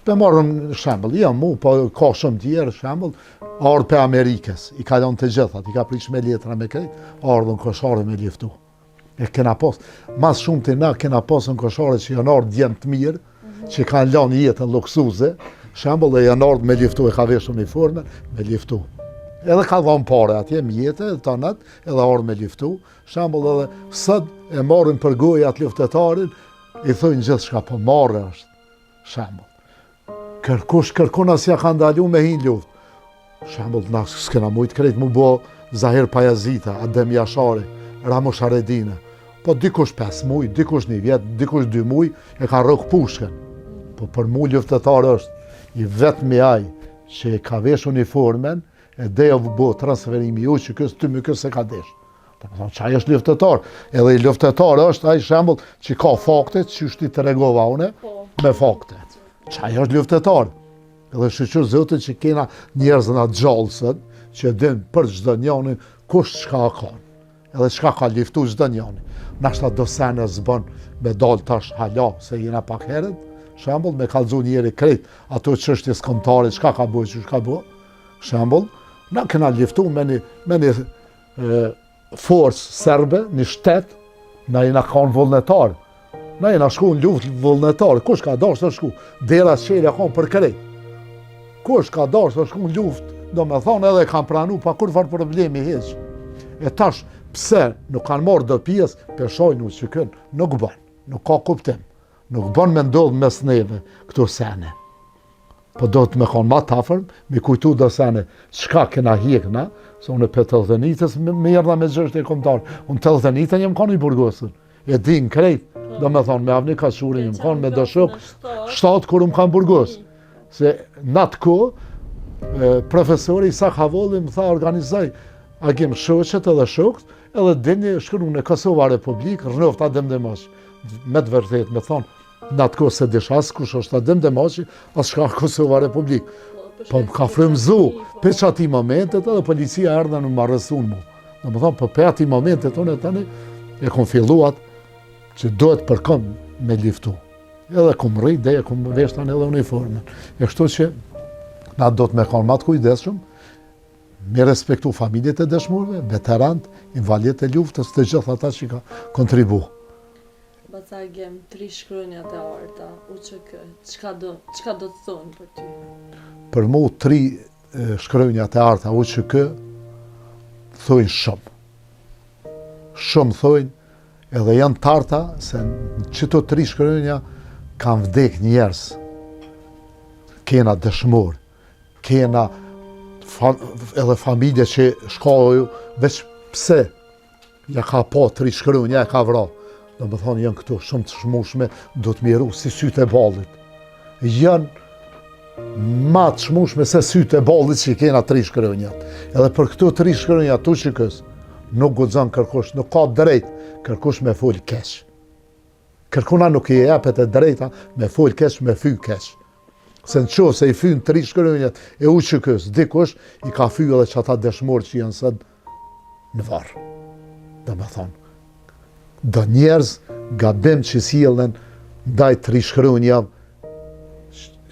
Pe marrëm shembull, jo mu, po ka shumë tjerë shembull, ardhë pe Amerikës, i ka lënë të gjithat, i ka prish me letra me krejt, ardhë në Koshare me liftu. E kena pas, ma s'shumti na kena pas në Koshare që janë ardhë djem të mirë, që kanë lënë jetën luksuze, shembull e janë ardhë me liftu e ka vesh uniformën, me liftu. Edhe ka dhonë pare atje, mjete, të tanat, edhe ardhë me liftu, shembull edhe sot e marrin për gojë atë luftëtarin, i thojnë gjithçka, po marre është. Shembull. Kërkush, kërkun as ja ka ndalu me hi n'luftë. Shembull, na s'kena mujtë krejt mu bo Zahir Pajazita, Adem Jashari, Ramush Haradinaj. Po dikush 5 muj, dikush një vjet, dikush 2 muj, e ka rrok pushkën. Po për mu luftëtar është i vetmi ai që e ka vesh uniformen, e dhe u bo transferimi i UÇK-së, TMK-së s'e ka desh. Domethonë, qaj është luftëtar? Edhe i luftëtar është ai shembull që ka fakte, që është i tregova une, po. me fakte. Qaj është luftëtar? Edhe shyqyr Zotit që kena njerëz na gjallë sot, që e din për çdo njanin, kush çka ka. Edhe çka ka liftu çdo njani. Nashta do sene s'bën me dalë tash hala, se jena pak herët, shembull, me kallzu njeri krejt ato çështjes kombëtare, çka ka bo, që ka bo, shembull, na kena liftu me një, me një forcë serbe, një shtet, na jena kanë vullnetar. Na jena shku në luftë vullnetar. Kush ka dashtë të shku? Dera çelë ka konë për krejt. Kush ka dashtë të shku në luftë, domethonë edhe kanë pranu pa kurrfarë problemi hiç. E tash, pse nuk kanë marrë do pjesë, pe shajnë UÇK-në, nuk bën, nuk ka kuptim. Nuk bën me ndodhë mes neve këto sene. Po do të me konë ma t'afërm, me kujtu do sene, çka kena hjek na, se unë pe 89-ës merrna me çështje kombëtare, unë 89-ën jam konë i burgosur, e din krejt, domethonë, me Avni Kaçurin, jam konë me do shokë, shtatë kur më kanë burgos, se në atë kohë, profesori Isak Havolli më tha organizoj Agim shoqet edhe shokët, edhe dini shkru në Kosova Republikë, rrnoftë Adem Demaçi. Me të vërtetë, me thonë, Në atë kohë s'e disha as kush është Adem Demaçi, as çka Kosova Republikë. Po, po më ka frymëzu, pe qatij momentit edhe policia erdhën më arrestun mu. Domethonë, po pe atij momentit unë e tani e kom fillu atë që duhet për kom me liftu. Edhe kom rri, dhe e kom vesh tani edhe uniformën. E kështu që na do të me konë ma të kujdesshëm, me respektu familjet e dëshmorëve, veterant, invalidët e luftës, të gjithë ata që ka kontribu. Baca Agim, tri shkronjat e arta, UÇK, çka do, çka do të thonë për ty? Për mu tri shkronjat e arta UÇK thojnë shumë. Shumë thojnë edhe janë të arta se në qëto tri shkronja kanë vdek njerëz. Kena dëshmorë, kena fa, edhe familje që shkaju veç pse Ja ka pa tri shkronja e ka vra. Domethonë, janë këto shumë të çmushme, do të m'i ru si sytë e ballit. Janë ma të çmushme se sytë e ballit që i kena tri shkronjat. Edhe për këto tri shkronja të UÇK-së, nuk guxon kërkush, nuk ka drejt kërkush me fol keq. Kërkuna nuk i jepet e drejta me fol keq, me fy keq. Se në qoftë se i fyn tri shkronjat e UÇK-së, dikush i ka fy edhe qata dëshmorë që janë sot në varr. Domethonë, do njerëz gabim që sjellen ndaj tri shkronjave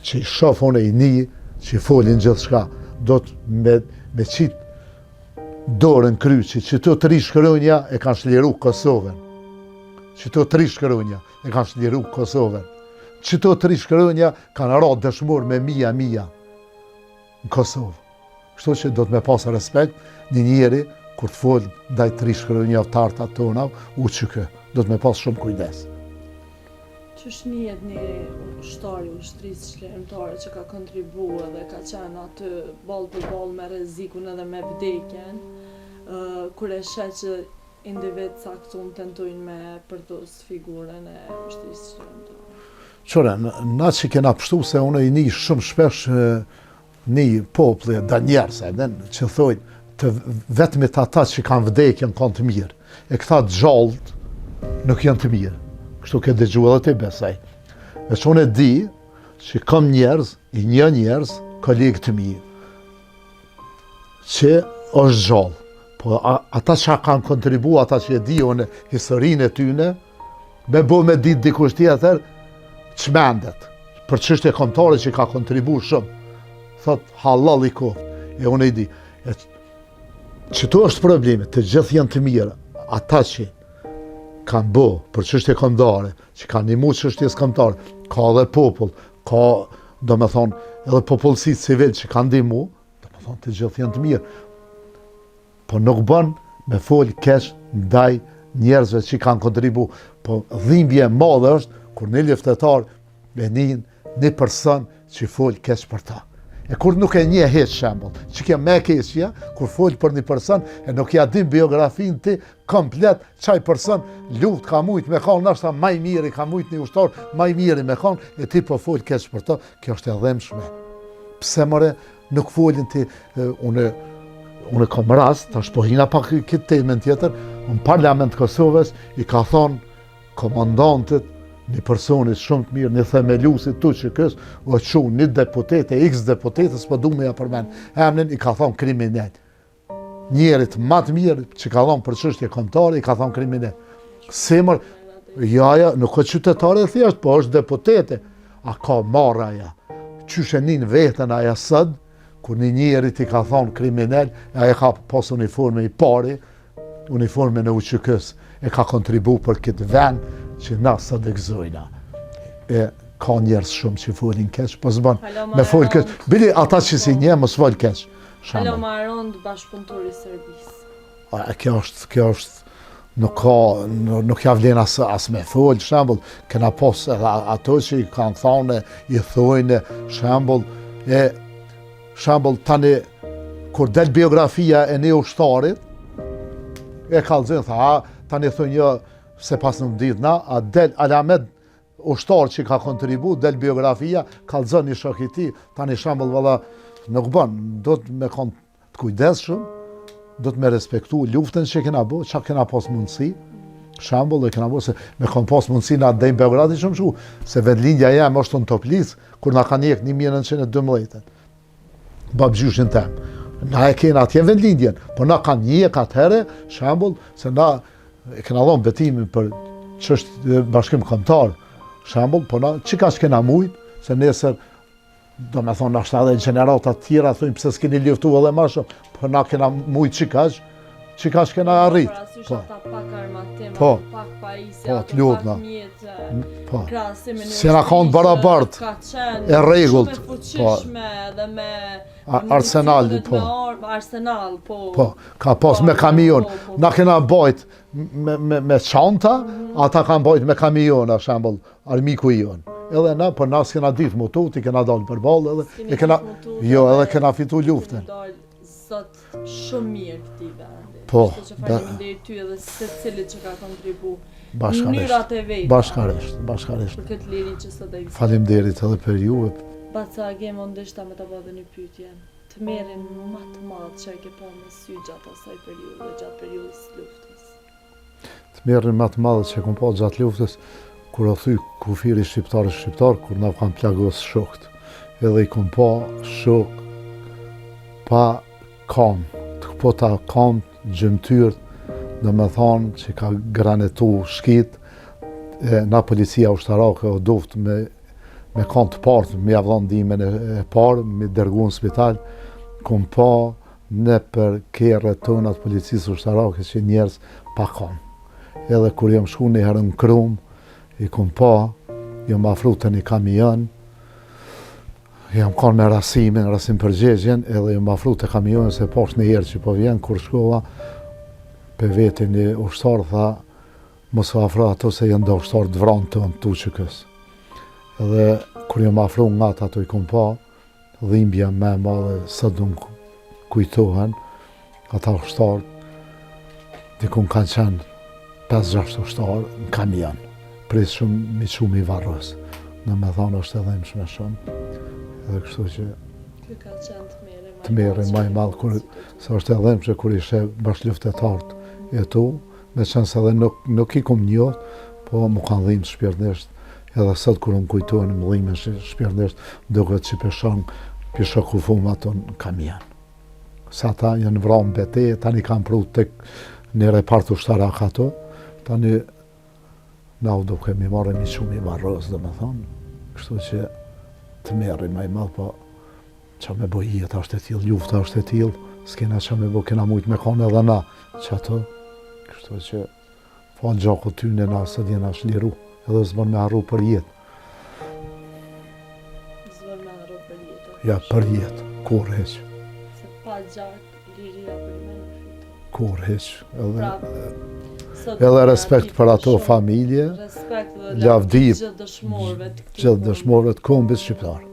që i shof unë i ni, që i folin gjithçka, do të me, me qitë dorën n'kry, që qëto tri shkronja e kanë shliru Kosovën. Qëto tri shkronja e kanë shliru Kosovën. Qëto tri shkronja kanë ra dëshmorë me mija mija në Kosovë. Kështu që do të me pas respekt një njeri kur të folë ndaj tri shkronjave të arta tona, UÇK, do të me pas shumë kujdes. Qysh nihet një ushtar i ushtrisë çlirimtare që ka kontribu edhe ka qenë aty ballë për ballë me rrezikun edhe me vdekjen, kur e sheh që individë t'caktum tentojnë me përdhos figurën e ushtrisë çlirimtare? Qyre, na që kena pështu se unë i ni shumë shpesh Ni populli do njerëz edhe që thojnë të vetmit ata që kanë vdekë janë kanë të mirë. E këta të gjallët nuk janë të mirë. Kështu ke dëgju edhe ti besoj. Veç unë e di që kam njerëz, i njoh njerëz, kolegë të mi, që është gjallë. Po a, ata që kanë kontribu, ata që e di unë historinë e tyne, me bo me ditë dikush tjetër, çmendet. për çështje kombëtare që ka kontribu shumë. Thot, hallall i koft, e unë i di. E, qëtu është problemi, të gjithë janë të mirë, ata që kanë bo për çështje kombëtare, që kanë nimu çështjes kombëtare, ka edhe popull, ka, domethonë, edhe popullsi civil që kanë ndihmu, domethonë, të gjithë janë të mirë. Po nuk bën me fol keq ndaj njerëzve që kanë kontribu. Po dhimbje e madhe është kur një luftëtar e nin një person që fol keq për ta. E kur nuk e njeh hiç shembull, që kjo më e keqja, kur fol për një person e nuk ja din biografinë ti komplet qaj person luft ka mujt me kanë nashta ma i miri ka mujt një ushtar ma i miri me kanë e ti po fol keq për të, kjo është e dhimbshme. Pse more Nuk folin ti, unë, unë kam rast, tash po hina pak këtë temën tjetër, në parlament të Kosovës i ka thonë komandantit një personit shumë të mirë, një themelusit të UÇK-së, o çu një deputete, x deputete, s'po du me ja përmen, emnin i ka thonë kriminal. Njerit ma të mirë që ka dhonë për çështje kombëtare, i ka thonë kriminal. Si mër, ja, ja, nuk o qytetare e thjesht, po është deputete. A ka marre aja? Qysh e nin veten aja sot, kur një njerit i ka thonë kriminal, e aja ka pas uniforme i pari, uniformën e UÇK-së, e ka kontribu për këtë vend që na sot e gëzojna. E ka njerëz shumë që folin keq, po s'bën me fol keq. Bile ata që s'i njeh, mos fol keq. Hala ma e rëndë bashkëpunëtor i Serbisë. A, kjo është, kjo është, nuk ka, nuk ja vlen as, as me fol, shembull, kena pos edhe ato që i kanë thonë, i thojnë, shembull, e, shembull, tani, kur del biografia e një ushtarit, e kallzojnë, tha, a, tani thojnë jo, se pas nuk ditë na, a del alamet ushtar që ka kontribu, del biografia, kallzon një shok i tij, tani shembull valla nuk bën, do të me kon të kujdesshëm, do të me respektu luftën që kena bo, çka kena pas mundësi, shembull e kena bo se me kon pas mundësi na deri n'Beograd ishim shku, se vendlindja jem është në Toplicë, kur na kanë hjek 1912. Babgjyshin tem. Na e kena atje vendlindjen, po na kanë hjek atëherë, shembull, se na e kena dhonë betimin për çështje bashkim kombëtar, shembull, po na çka s'kena mujt, se nesër do me thonë, nashta edhe gjeneratat tjera, thujnë pse s'keni luftu edhe ma shumë, po na kena mujt qikaq, qikaq kena arrit. Po, ata pak armatim, po, pak pajisje, po, të lutna. pak mjete, po, krahasim me një S'jena kanë barabart, ka qenë e rregullt, shumë e fuqishme dhe me arsenal, po. Me arsenal, po. Po, ka pas me kamion. Po, po, Na kena bajt me, me, me çanta, mm -hmm. ata kanë bajt me kamiona, shembull, armiku i jonë. Edhe na, po na s'kena ditë m'u tut, i kena dalë përballë edhe, e kena, jo, edhe kena fitu luftën. Zot shumë mirë këtij vendi. Po. Kështu që faleminderit ty edhe secilit që ka kontribu. Bashkarisht. Mënyrat e veta. Bashkarisht, bashkarisht. Për këtë liri që sot ekziston. Faleminderit edhe për juve. Baca Agim, unë deshta me ta bë edhe një pyetje. Tmerrin ma të madh që e ke pa me sy gjatë asaj periudhe, gjatë periudhës së luftës. Tmerrin ma të madh që e kom pa gjatë luftës, kur u thy kufiri shqiptar e shqiptar, kur na kanë plagos shokët. Edhe i kom pa shok pa kam, të këputa kam, gjymtyrët, domethonë që ka granetu shkit, e, na policia ushtarake u duftë me, me kanë të partë, me ja dhonë ndihmën e, e parë, me dërgu në spital, kom pa nëpër kerre tona të policisë ushtarake që njerëz pa kam. Edhe kur jam shku një herë në Krumë, i kom pa, jam afru te një kamion, jam kanë me Rasimin, Rasim Përgjegjen, edhe jam afru te kamioni se pash një herë që po vjen, kur shkova, pe veti një ushtar, tha, mos u afro ato se janë do ushtarë të vranë të në t'UÇK-së. Edhe kur jam afru nga ato i kom pa, Dhimbja më e madhe sot më kujtohen ata ushtarë, dikun kanë qenë 5-6 ushtarë në kamion, pritshin m'i çu m'i varros. Domethonë është e dhimshme shumë, edhe kështu që Ky ka qenë tmerri ma tmerri ma i madh, kur, se është e dhimshme kur i sheh bashkëluftëtarët e tu, Meqenëse edhe nuk, nuk i kom njoht, po më kanë dhimbë shpirtnisht, edhe sot kur më kujtohen më dhimbën shpirtnisht, duket që p'e shoh, p'i shoh kufomat në kamion. Se ata janë vra në betejë, tani kanë pru tek një repart ushtarak ato, tani na u duke m'i marrë m'i çu m'i varros, domethonë, kështu që... Tmerri ma i madh, po ça me bo jeta është e tillë, lufta është e tillë, s'kena ça me bo, kena mujtë me konë edhe na qato, kështu që falë gjakut tyne na sot jena çliru, edhe s'bon me harru për jetë. S'bon me harru për jetë. Ja, për jetë, kurrë hiç. Se pa gjak, liria për me nuk fito. Kurrë hiç, edhe, pra, edhe respekt për ato familje, respekt dhe lavdi gjithë dëshmorëve të këtij gjithë dëshmorëve të kombit shqiptar.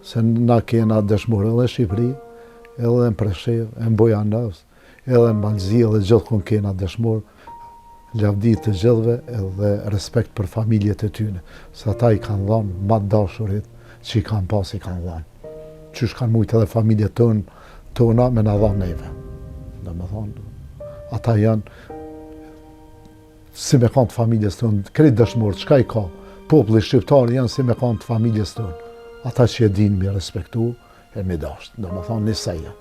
Se na kena dëshmorë edhe në Shqipëri, edhe në Preshevë, e në Bujanoc, edhe në Mal t'Zi, edhe gjithkund kena dëshmorë, lavdi të gjithëve edhe respekt për familjet e tyne, se ata i kanë dhanë ma të dashurit që i kanë pas i kanë dhanë. Qysh kanë mujtë edhe familjet tonë, tona me na dhanë neve. Domethonë, ata janë si me kanë të familjes tonë, krejt dëshmorët, çka i ka, populli shqiptar janë si me kanë të familjes tonë. Ata që e dinë me respektu e me dashtë, domethonë, njësaj janë.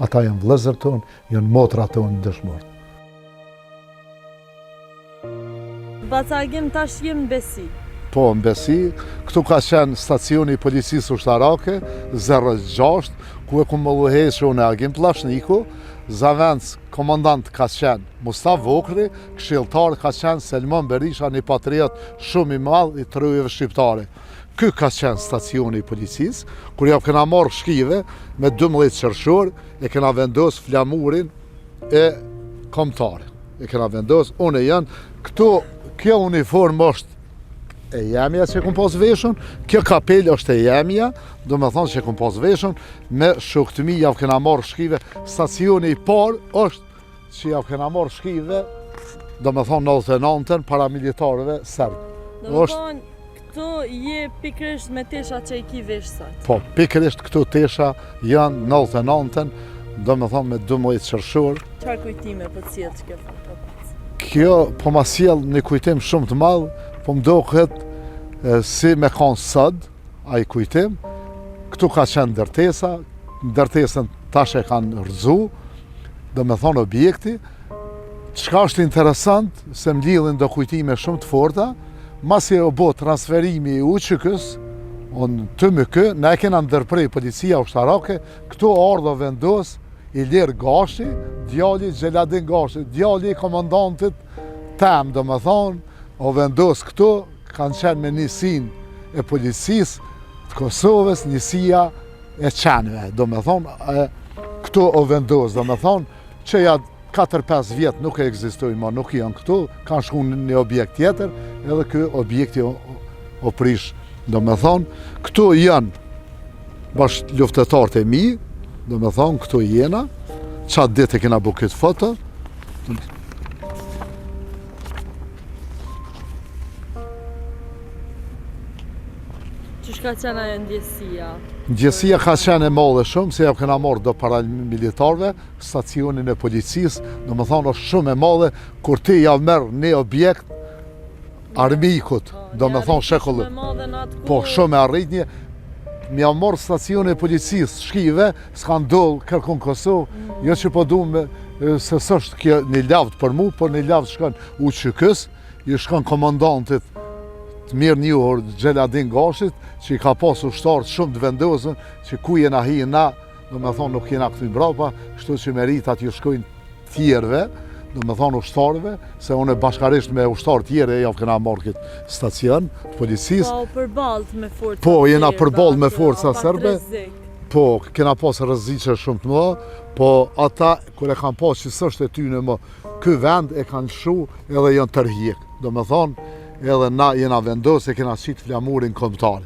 Ata janë vëllezër tonë, janë motra tonë dëshmorët. Baca Agim, tash jem në Besi. Po, në Besi. Këtu ka qenë stacioni i policisë ushtarake, 06, ku e kum udhëheqë unë Agim Pllashniku, zavendës komandant ka qenë Mustafa Vokrri, këshilltar ka qenë Selman Berisha, një patriot shumë i madh i trojeve shqiptare. Ky ka qenë stacioni i policisë, kur ja kena marrë shkive, me 12 qershor, e kena vendos flamurin e kombëtar. E kena vendos, unë e janë, këtu, kjo uniformë është e jemja që e kom pas veshun, kjo kapelë është e jemja, domethonë që e kom pas veshun, me shokët mi jau kena marrë shkive, stacioni i parë është që jau kena marrë shkive, domethonë 99-ën paramilitarëve serbë. Domethonë, këtu je pikërisht me tesha që i ki vesh sot. Po, pikërisht këto tesha janë 99-ën, domethonë me 12 qershor. Çfarë kujtime po të sjell që kjo foto? Kjo po ma sjell një kujtim shumë të madh, po më doket si me konë sot, ai kujtim, këtu ka qenë ndërtesa, ndërtesën tash e kanë rrëzu, domethonë objekti, çka është interesant, se më lidhin do kujtime shumë të forta, masi u bo transferimi i UÇK-së, në TMK, na e kena ndërpre policia ushtarake, këtu ardhë vendos Ilir Gashi, djali Xheladin Gashi, djali i komandantit tem, domethonë, o vendos këtu, kanë qenë me njësinë e policisë të Kosovës, njësia e qenve, domethonë, këtu o vendos, domethonë, që ja 4-5 vjet nuk e ekzistojnë ma, nuk janë këtu, kanë shku në një objekt tjetër, edhe ky objekti o, o prish, domethonë, këtu janë bashkëluftëtarët e mi, domethonë, këtu jena, qatë ditë e kena bu këtë foto, Qysh ka qenë ajo ndjesia? Ndjesia ka qenë e madhe shumë, se ja kena marrë do paramilitarëve, stacionin e policisë, domethonë është shumë e madhe, kur ti ja merr një objekt armikut, po, domethonë shekullit. Po, shumë e arritje, me ja marrë stacionin e policisë, shkive, s'ka ndodhë kërkun Kosovë, mm. jo që po du me, se s'është kjo një lavd për mu, por një lavd shkon UÇK-së, i shkon komandantit të mirënjohur Xheladin Gashit, që i ka pas ushtarët shumë të vendosën, që ku jena hi na, domethonë nuk jena kthy mbrapa, kështu që meritat ju shkojnë tjerve, domethonë ushtarëve, se unë bashkarisht me ushtarë tjerë e jau kena marrë këtë stacion të policisë. Po, përballë me forca Po, jena përballë me forca serbe. Po, kena pas rreziqe shumë të mëdha, po ata kur e kanë pas që s'është e tyne më, ky vend e kanë lshu edhe janë tërhjek. Domethonë, edhe na jena vendosë e kena qitë flamurin kombëtar.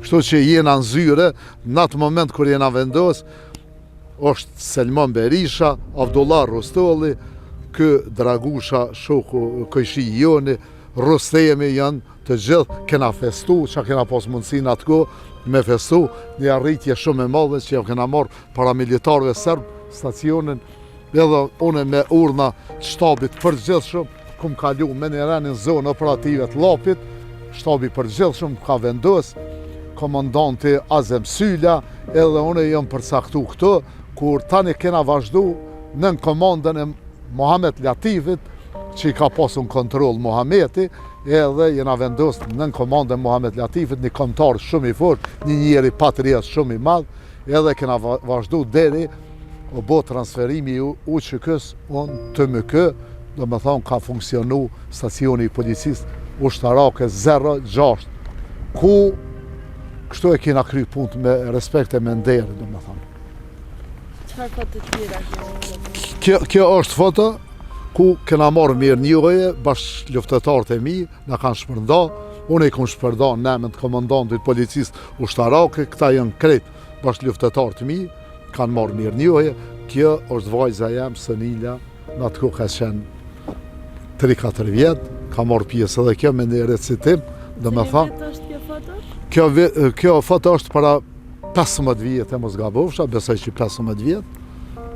Kështu që jena në zyre, në atë moment kur jena vendosë, është Selman Berisha, Abdullah Rustolli, ky Dragusha, shoku kojshi joni, Rustemi janë të gjithë, kena festu, që kena pas mundësi në atë kohë, me festu, një arritje shumë e madhe që jau kena marrë paramilitarëve serbë, stacionin Edhe unë me urdhna të shtabit përgjithshëm, kum kalu menjëherë në zonë operative të Llapit, shtabi përgjithshëm ka vendos, komandanti Azem Syla, edhe unë jam përcaktu këtu, kur tani kena vazhdu nën komandën e Mohamed Latifit, që i ka pasur në kontroll Muhameti, edhe jena vendos nën komandën Muhamet Latifit, një kombëtar shumë i fort, një njeri patriot shumë i madh, edhe kena vazhdu deri u bo transferimi i UÇK-së në TMK, domethonë ka funksionu stacioni i policisë ushtarake 06, ku kështu e kena kry punët me respekt e me nder, domethonë. Çfarë foto të tjera kemi? Kjo, kjo është foto ku kena marrë mirënjohje, bashkëluftëtarët e mi, na kanë shpërnda, unë i kom shpërnda në emën të komandantit policisë ushtarake, këta janë krejt bashkëluftëtarët e mi, kanë marrë mirënjohje, kjo është vajza jem, Sënila, në atë kohë ka qenë 3-4 vjet, ka marrë pjesë edhe kjo me një recitim, domethanë... Cili vit është kjo foto? Kjo, kjo foto është para 15 vjet e mos gabofsha, besoj që 15 vjet.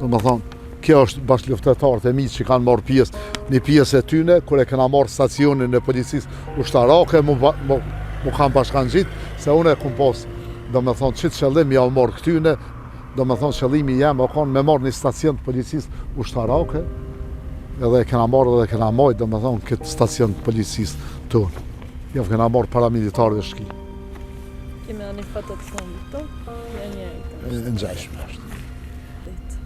Domethonë, kjo është bashkëluftëtarët e mi që kanë marrë pjesë, një pjesë e tyne, kur e kena marrë stacionin e policisë ushtarake, mu, mu, mu kanë bashkangjit, se unë e kum pas, domethonë, qit qëllim jau marrë këtyne, domethonë, qëllimi jem, o konë me marrë një stacion të policisë ushtarake, edhe e kena marrë edhe kena majtë, domethonë, këtë stacion të policisë tonë. Jau kena marrë paramilitarëve shki. Kemi edhe një foto të fundit këtu, e njëjtë. E ngjashme është.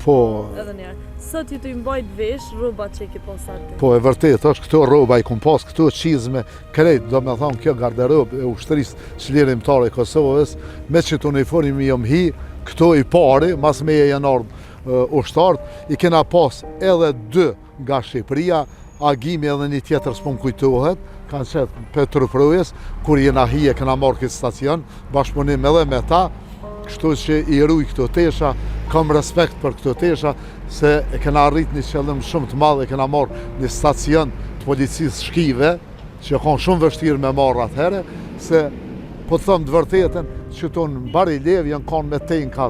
Po... Edhe një herë. Sot je tu i mbajt vesh rrobat që i ke pas atë. Po, e vërtet, është këto rroba i kum pas, këto çizme, krejt, domethonë, kjo garderobë e ushtrisë çlirimtare e Kosovës, me qit uniformë jom hi, këto i pari, mas meje janë ardhë ushtarët, i kena pas edhe dy nga Shqipëria, Agimi edhe një tjetër s'po më kujtohet, kanë qenë prej Truprojës, kur jena hi e kena marrë këtë stacion, bashkëpunim edhe me ta, kështu që i ruj këto tesha, kam respekt për këto tesha, se e kena arrit një qëllim shumë të madh, e kena marrë një stacion të policisë shkive, që ka konë shumë vështirë me marrë atëherë, se po të them të vërtetën, që tonë në Barilevë janë konë me tenka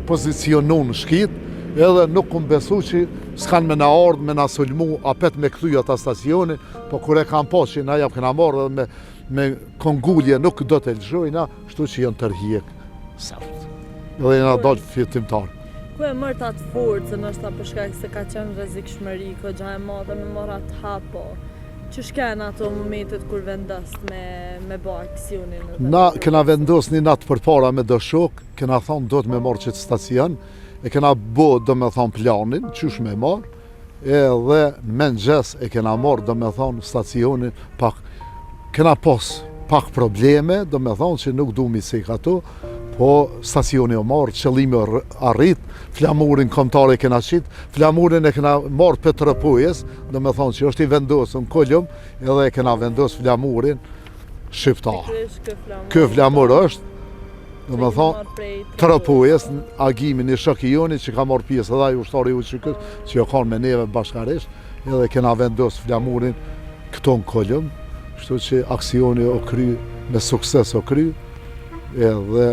pozicionun në shkit, edhe nuk kum besu që s'kanë me na ardhë, me na sulmu, apet me kthy ata stacionin, po kur e kanë pa që na jau kena marrë edhe me, me këmbëngulje nuk do të lëshojna, Kështu që janë tërhjek serbët. Edhe jena dalë fitimtar. Ku e morët atë forcë, ndoshta për shkak se ka qenë rrezikshmëri, goxha e madhe me marrë atë hap, po. Qysh kanë ato momentet kur vendosët me, me bo aksionin? Na kena vendos një natë përpara me do shokë, kena thonë do të me marrë qëtë stacion, e kena bo domethonë planin, qysh me marrë, Edhe mëngjes e kena marrë, domethonë, stacionin, pak, kena pos pak probleme, domethonë, që nuk du mi cek ato, po stacioni o marrë, qëllimi o arrit, flamurin kombëtar e kena qitë, flamurin e kena marrë prej Tropojës, domethonë që është i vendosur në Kolum, edhe e kena vendosë flamurin shqiptar. Ky flamur është, Domethonë, Tropojës, Agimi një shok i joni që ka marrë pjesë edhe ai ushtar i UÇK-së, që jo kanë me neve bashkarisht, edhe kena vendos flamurin këto në Kolum, kështu që aksioni o kry, me sukses o kry, edhe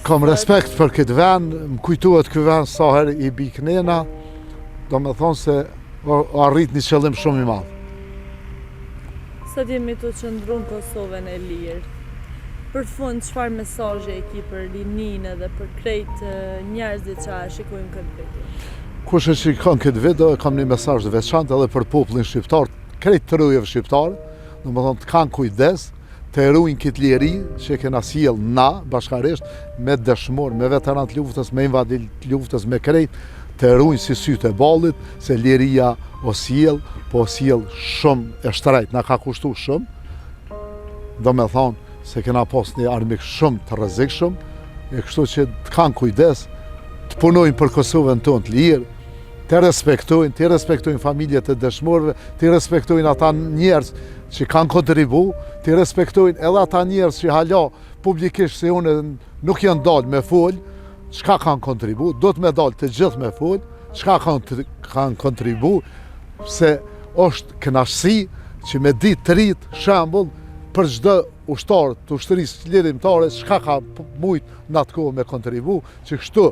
kam respekt për këtë vend, më kujtohet ky vend sa herë i bi knena, domethonë se o arrit një qëllim shumë i madh. Sot jemi tu qëndru në Kosovën e lirë. Për fund, çfarë mesazhi e ki për rininë edhe për krejt njerëzit që e shikojnë këtë video? Kush e shikon këtë video, kam një mesazh të veçantë edhe për popullin shqiptar, krejt trojeve shqiptare, domethonë të kanë kujdes, të rujnë këtë liri që e kena sjell na bashkarisht me dëshmor, me veteran të luftës, me invalid të luftës, me krejt, të rujnë si sytë e ballit, se liria o sjell, po o sjell shumë e shtrejt, na ka kushtu shumë, domethonë se kena pas një armik shumë të rrezikshëm, e kështu që të kanë kujdes, të punojnë për Kosovën tonë të lirë, të respektojnë, të respektojnë familjet e dëshmorëve, të respektojnë ata njerëz që kanë kontribu, të respektojnë edhe ata njerëz që hala publikisht si unë nuk janë dalë me fol, çka kanë kontribu, do të me dalë të gjithë me fol, çka kanë, kanë kontribu, se është kënaqësi që me ditë të rritë shembull për çdo ushtar të ushtrisë çlirimtare çka ka mujt në atë kohë me kontribu, që kështu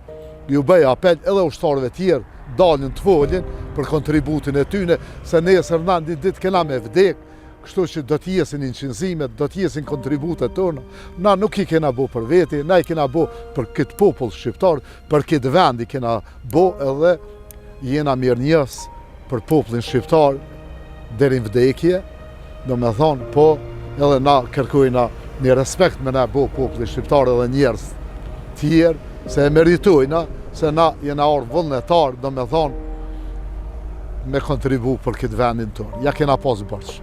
ju bëj apel edhe ushtarëve tjerë dalin të folin për kontributin e tyne, se nesër na një ditë kena me vdek, kështu që do të jesin inçizimet, do të jesin kontributet tona, na nuk i kena bo për veti, na i kena bo për këtë popull shqiptar, për këtë vend i kena bo edhe jena mirënjohës. për popullin shqiptar deri në vdekje, domethonë, po edhe na kërkojna një respekt me na bo populli shqiptar edhe njerëz tjerë, se e meritojna, se na jena ardhë vullnetar, domethonë, me kontribu për këtë vendin tonë. Ja kena pas borxh.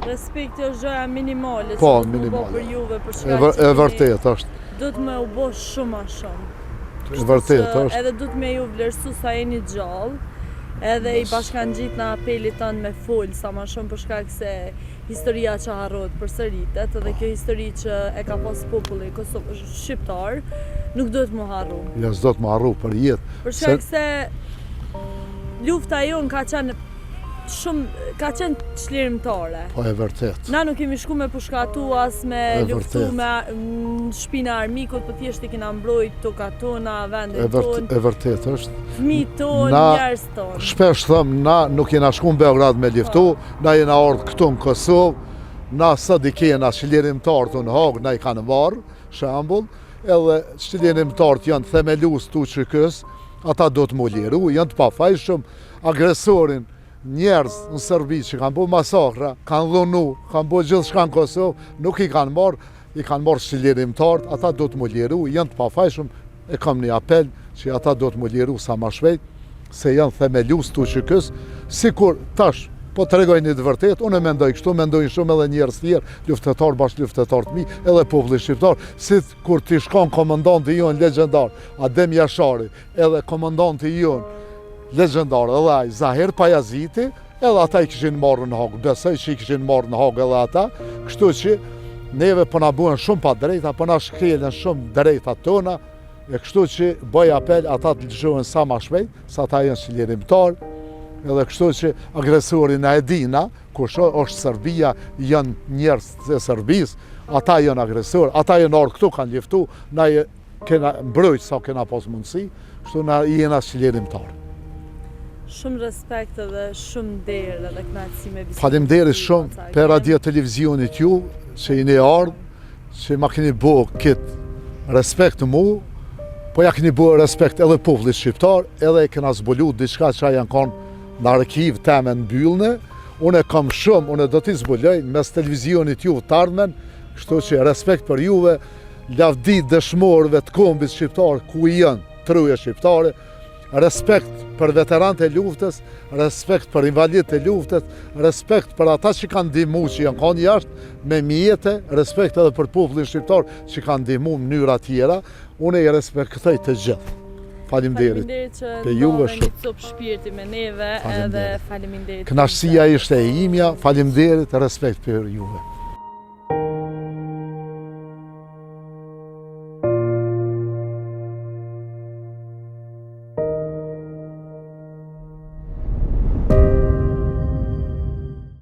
Respekti është gjëja minimale po, që duhet me u bo për juve, për shkak që e vërtet është. Duhet me u bo shumë ma shumë. E vërtet është. Edhe duhet me ju vlerësu sa jeni gjallë, edhe i bashkangjitna apelit tënd me fol sa ma shumë për shkak se historia që harrohet përsëritet edhe kjo histori që e ka pas populli Kosovë shqiptar nuk duhet m'u harru. Jo, s'duhet m'u harru për jetë. Për shkak se lufta jonë ka qenë shumë ka qenë çlirimtare. Po e vërtet. Na nuk kemi shku me pushkatu as me luftu me në shpinë e armikut, po thjesht i kena mbrojt tokat tona, vendin tonë. E vërtet është. Fëmijët tonë, njerëz tonë. Shpesh them, na nuk jena shku në Beograd me luftu, po. na jena ardhë këtu në Kosovë, na sot i kena çlirimtarët në Hagë, na i kanë marrë, shembull, edhe çlirimtarët janë themelus të UÇK-së, ata do të m'u liru, janë të pafajshëm, agresorin njerëz në Serbi që kanë bo masakra, kanë dhunu, kanë bo gjithçka në Kosovë, nuk i kanë marrë, i kanë marrë çlirimtarët, ata do të m'u liru, janë të pafajshëm, e kam një apel që ata do të m'u liru sa ma shpejt, se janë themelus të UÇK-së, sikur tash, po tregoj një të vërtet, unë e mendoj kështu, mendojnë shumë edhe njerëz tjerë, luftëtarë, bashkëluftëtarë të mi, edhe populli shqiptar, sikur t'ish kon komandanti jonë legjendar, Adem Jashari, edhe komandanti jonë legjendar edhe ai Zahir Pajaziti, edhe ata i kishin marrë në Hagë, besoj që i kishin marrë në Hagë edhe ata, kështu që neve po na bëhen shumë padrejta, po na shkelen shumë drejta tona, e kështu që bëj apel ata të lëshohen sa ma shpejt, se ata janë çlirimtarë, edhe kështu që agresorin e dina, kush është Serbia, janë njerëz të Serbisë, ata janë agresorë, ata janë ardhë këtu, kanë luftu, na Kena mbrojt sa kena pas mundësi, kështu na jena çlirimtarë. Shumë respekt edhe shumë nder edhe kënaqësi me bisedu. Faleminderit shumë për radio televizionit ju që jeni ardhë, që ma keni bo këtë respekt mu, po ja keni bo respekt edhe popullit shqiptar, edhe e kena zbulu diçka që janë konë në arkiv teme në mbyllne, unë e kam shumë, unë do t'i zbuloj mes televizionit ju të ardhmen, kështu që respekt për juve, Lavdi dëshmorëve të kombit shqiptar ku janë troje shqiptare, respekt për veteranët e luftës, respekt për invalidët e luftës, respekt për ata që kanë ndihmu që janë kanë jashtë me mjete, respekt edhe për popullin shqiptar që kanë ndihmu në mënyra tjera, unë i respektoj të gjithë. Faleminderit. Faleminderit që ndave një copë shpirti me neve edhe faleminderit. Kënaqësia ishte e imja, faleminderit, respekt për juve.